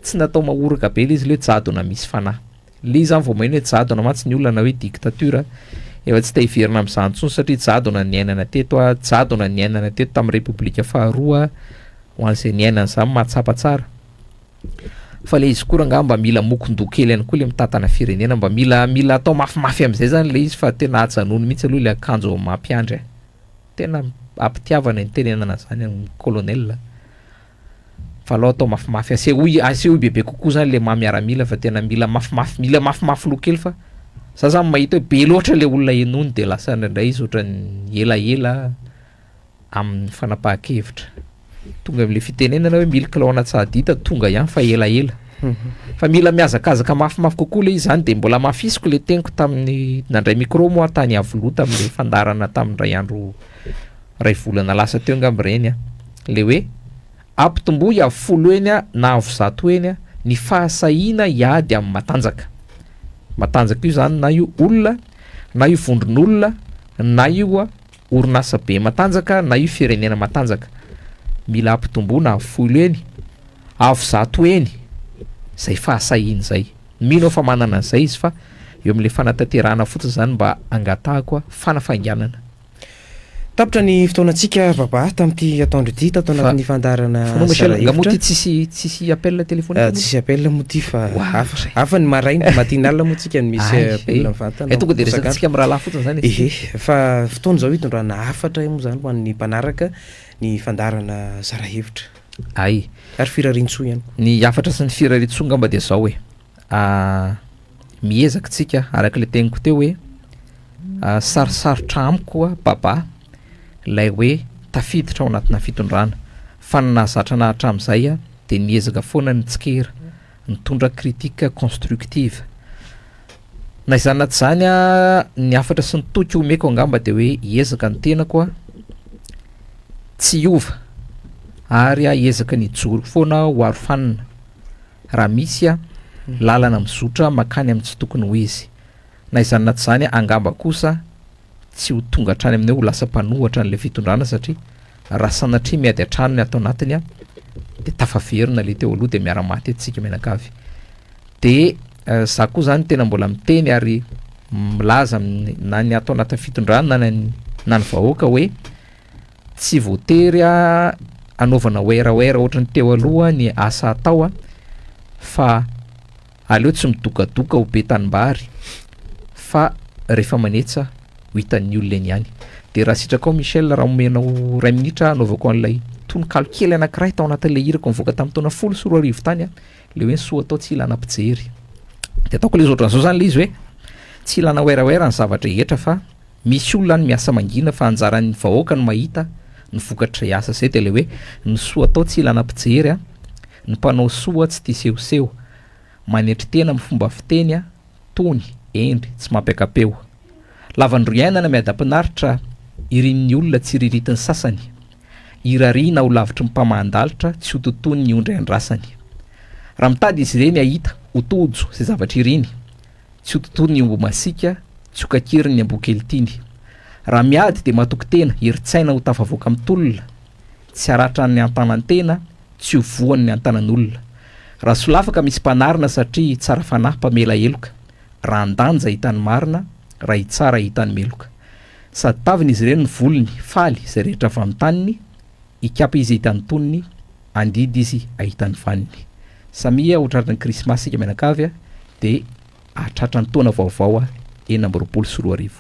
tsy natao mahoraka be le izy le hoe jadona misy fanahy. Le izy zany vao maheno hoe jadona mantsy ny olona na hoe dictature. Efa tsy te hiverina amin'izany intsony satria jadona ny niainana teto a, jadona ny niainana teto tamin'ny Repoblika faharoa, ho an'izay niaina an'izany mahatsapa tsara. Fa le izy koa rangaha mba mila mokon-doha kely ihany koa le mitantana firenena, mba mila mila atao mafimafy amin'izay zany le izy fa tena ajanony mihitsy aloha le akanjo mampiandry a. Tena ampitiavana ny itenenana an'izany amin'ny colonel a. Fa alao atao mafimafy, asehoy asehoy bebe kokoa zany le maha miaramila fa tena mila mafimafy, mila mafimafy loha kely fa za zany mahita hoe be loatra le olona henoiny de lasa indraindray izy ohatran'ny elaela amin'ny fanapahan-kevitra. Tonga am'le fitenenana hoe mille kilao an'Antsahadinta tonga ihany fa elaela. Fa mila mihazakazaka mafimafy kokoa le izy zany de mbola hamafisiko le teniko tamin'ny nandray micro moa aho tany Iavoloha tam'le fandaharana tamin'ny iray andro Ray volana lasa teo angamba ireny an! Le hoe ampitomboy avo folo heny na avo zato heny ny fahasahiana hiady amin'ny matanjaka. Matanjaka io zany na io olona na io vondron'olona na io orinasa be matanjaka na io firenena matanjaka. Mila ampitomboina avo folo heny, avo zato heny zay fahasahiana izay. Mino aho fa manana an'izay izy fa eo amin'le fanatanterahana fotsiny zany mba angatahako fanafainganana. Tapitra ny fotoanantsika Baba tamin'ity atoandro ity tato anatin'ny fandaharana Fa Michel, zara nga moa hevitra. ty tsisy tsisy appel téléphonique Ah, moa? tsisy appel moa ty fa Oa, hafa zay. hafa ny maraina matinale moa tsika no misy Ay, appel eh. mivantana Eh, tonga de isak'andro. resakantsika amin'ny rahalahy fotsiny zany izy Ehe, ty. fa fotoana izao hitondrana hafatra moa zany ho an'ny mpanaraka ny fandaharana zara hevitra. Ay. Ary firariantsoa ihany koa. Ny hafatra sy ny firariantsoa angamba dia zao e. Ah, miezaka tsika araka ilay teniko teo hoe ah, sarosarotra amiko a Baba ilay hoe tafiditra ao anatina fitondrana fa ny nahazatra anah hatramin'izay a dia niezaka foana nitsikera, nitondra critique constructive. Na izany na tsy izany a, ny hafatra sy ny toky omeko angamba dia hoe hiezaka ny tenako a tsy hiova ary a hiezaka ny hijoro foana ho arofanina. raha misy a, lalana mizotra makany amin'ny tsy tokony ho izy. Na izany na tsy izany angamba kosa tsy ho tonga hatrany amin'ny hoe ho lasa mpanohatra an'ilay fitondrana satria raha sanatria miady an-trano ny ato anatiny a, dia tafaverina ilay teo aloha dia miara-maty eto tsika mianakavy. Dia za koa zany tena mbola miteny ary milaza amin'ny na ny ato anatin'ny fitondrana na ny na ny vahoaka hoe Tsy voatery hanaovana werawera ohatran'ny teo aloha ny asa atao fa aleo tsy midokadoka ho be tanimbary fa rehefa manetsa ho hitan'ny olona eny ihany. Dia raha sitrakao Michel raha omenao iray minitra hanaovako an'ilay tononkalo kely anankiray tao anatin'ilay hirako nivoaka tamin'ny taona 2010 tany ilay hoe ny soa atao tsy ilana mpijery. Dia ataoko ilay izy ohatran'izao izany ilay izy hoe tsy ilana werawera ny zava-drehetra fa Misy olona any miasa mangina fa anjaran'ny vahoaka no mahita ny vokatr'izay asa izay dia ilay hoe ny soa atao tsy ilana mpijery a, ny mpanao soa tsy tia sehoseho, manetry tena amin'ny fomba fiteny a, tony, hendry, tsy mampiaka-peo. Lavan-droa iainana miadam-pinaritra irin'ny olona tsiriritin'ny sasany, irariana ho lavitry ny mpamahan-dalitra tsy ho totoin'ny ondry andrasany. Raha mitady izy ireny hahita ho tojo izay zavatra iriny, Tsy ho totoiny ny omby masiaka, tsy ho kakeriny ny amboa kely tiany. Raha miady dia matoky tena, herin-tsaina ho tafavoaka amin'ny tolona, tsy haratra ny an-tanan-tena, tsy ho voan'ny an-tanan'olona. Raha solafaka misy mpanarina satria tsara fanahy mpamela heloka, raha an-danja hita ny marina, raha hitsara hita ny meloka. Sady taviny izy ireny ny volony, faly izay rehetra vantaniny, hikapa izy hahita ny tonony, Andidy izy ahita ny vaniny. Samia ho tratran'ny krismasy isika mianakavy dia hahatratra ny taona vaovao 2026.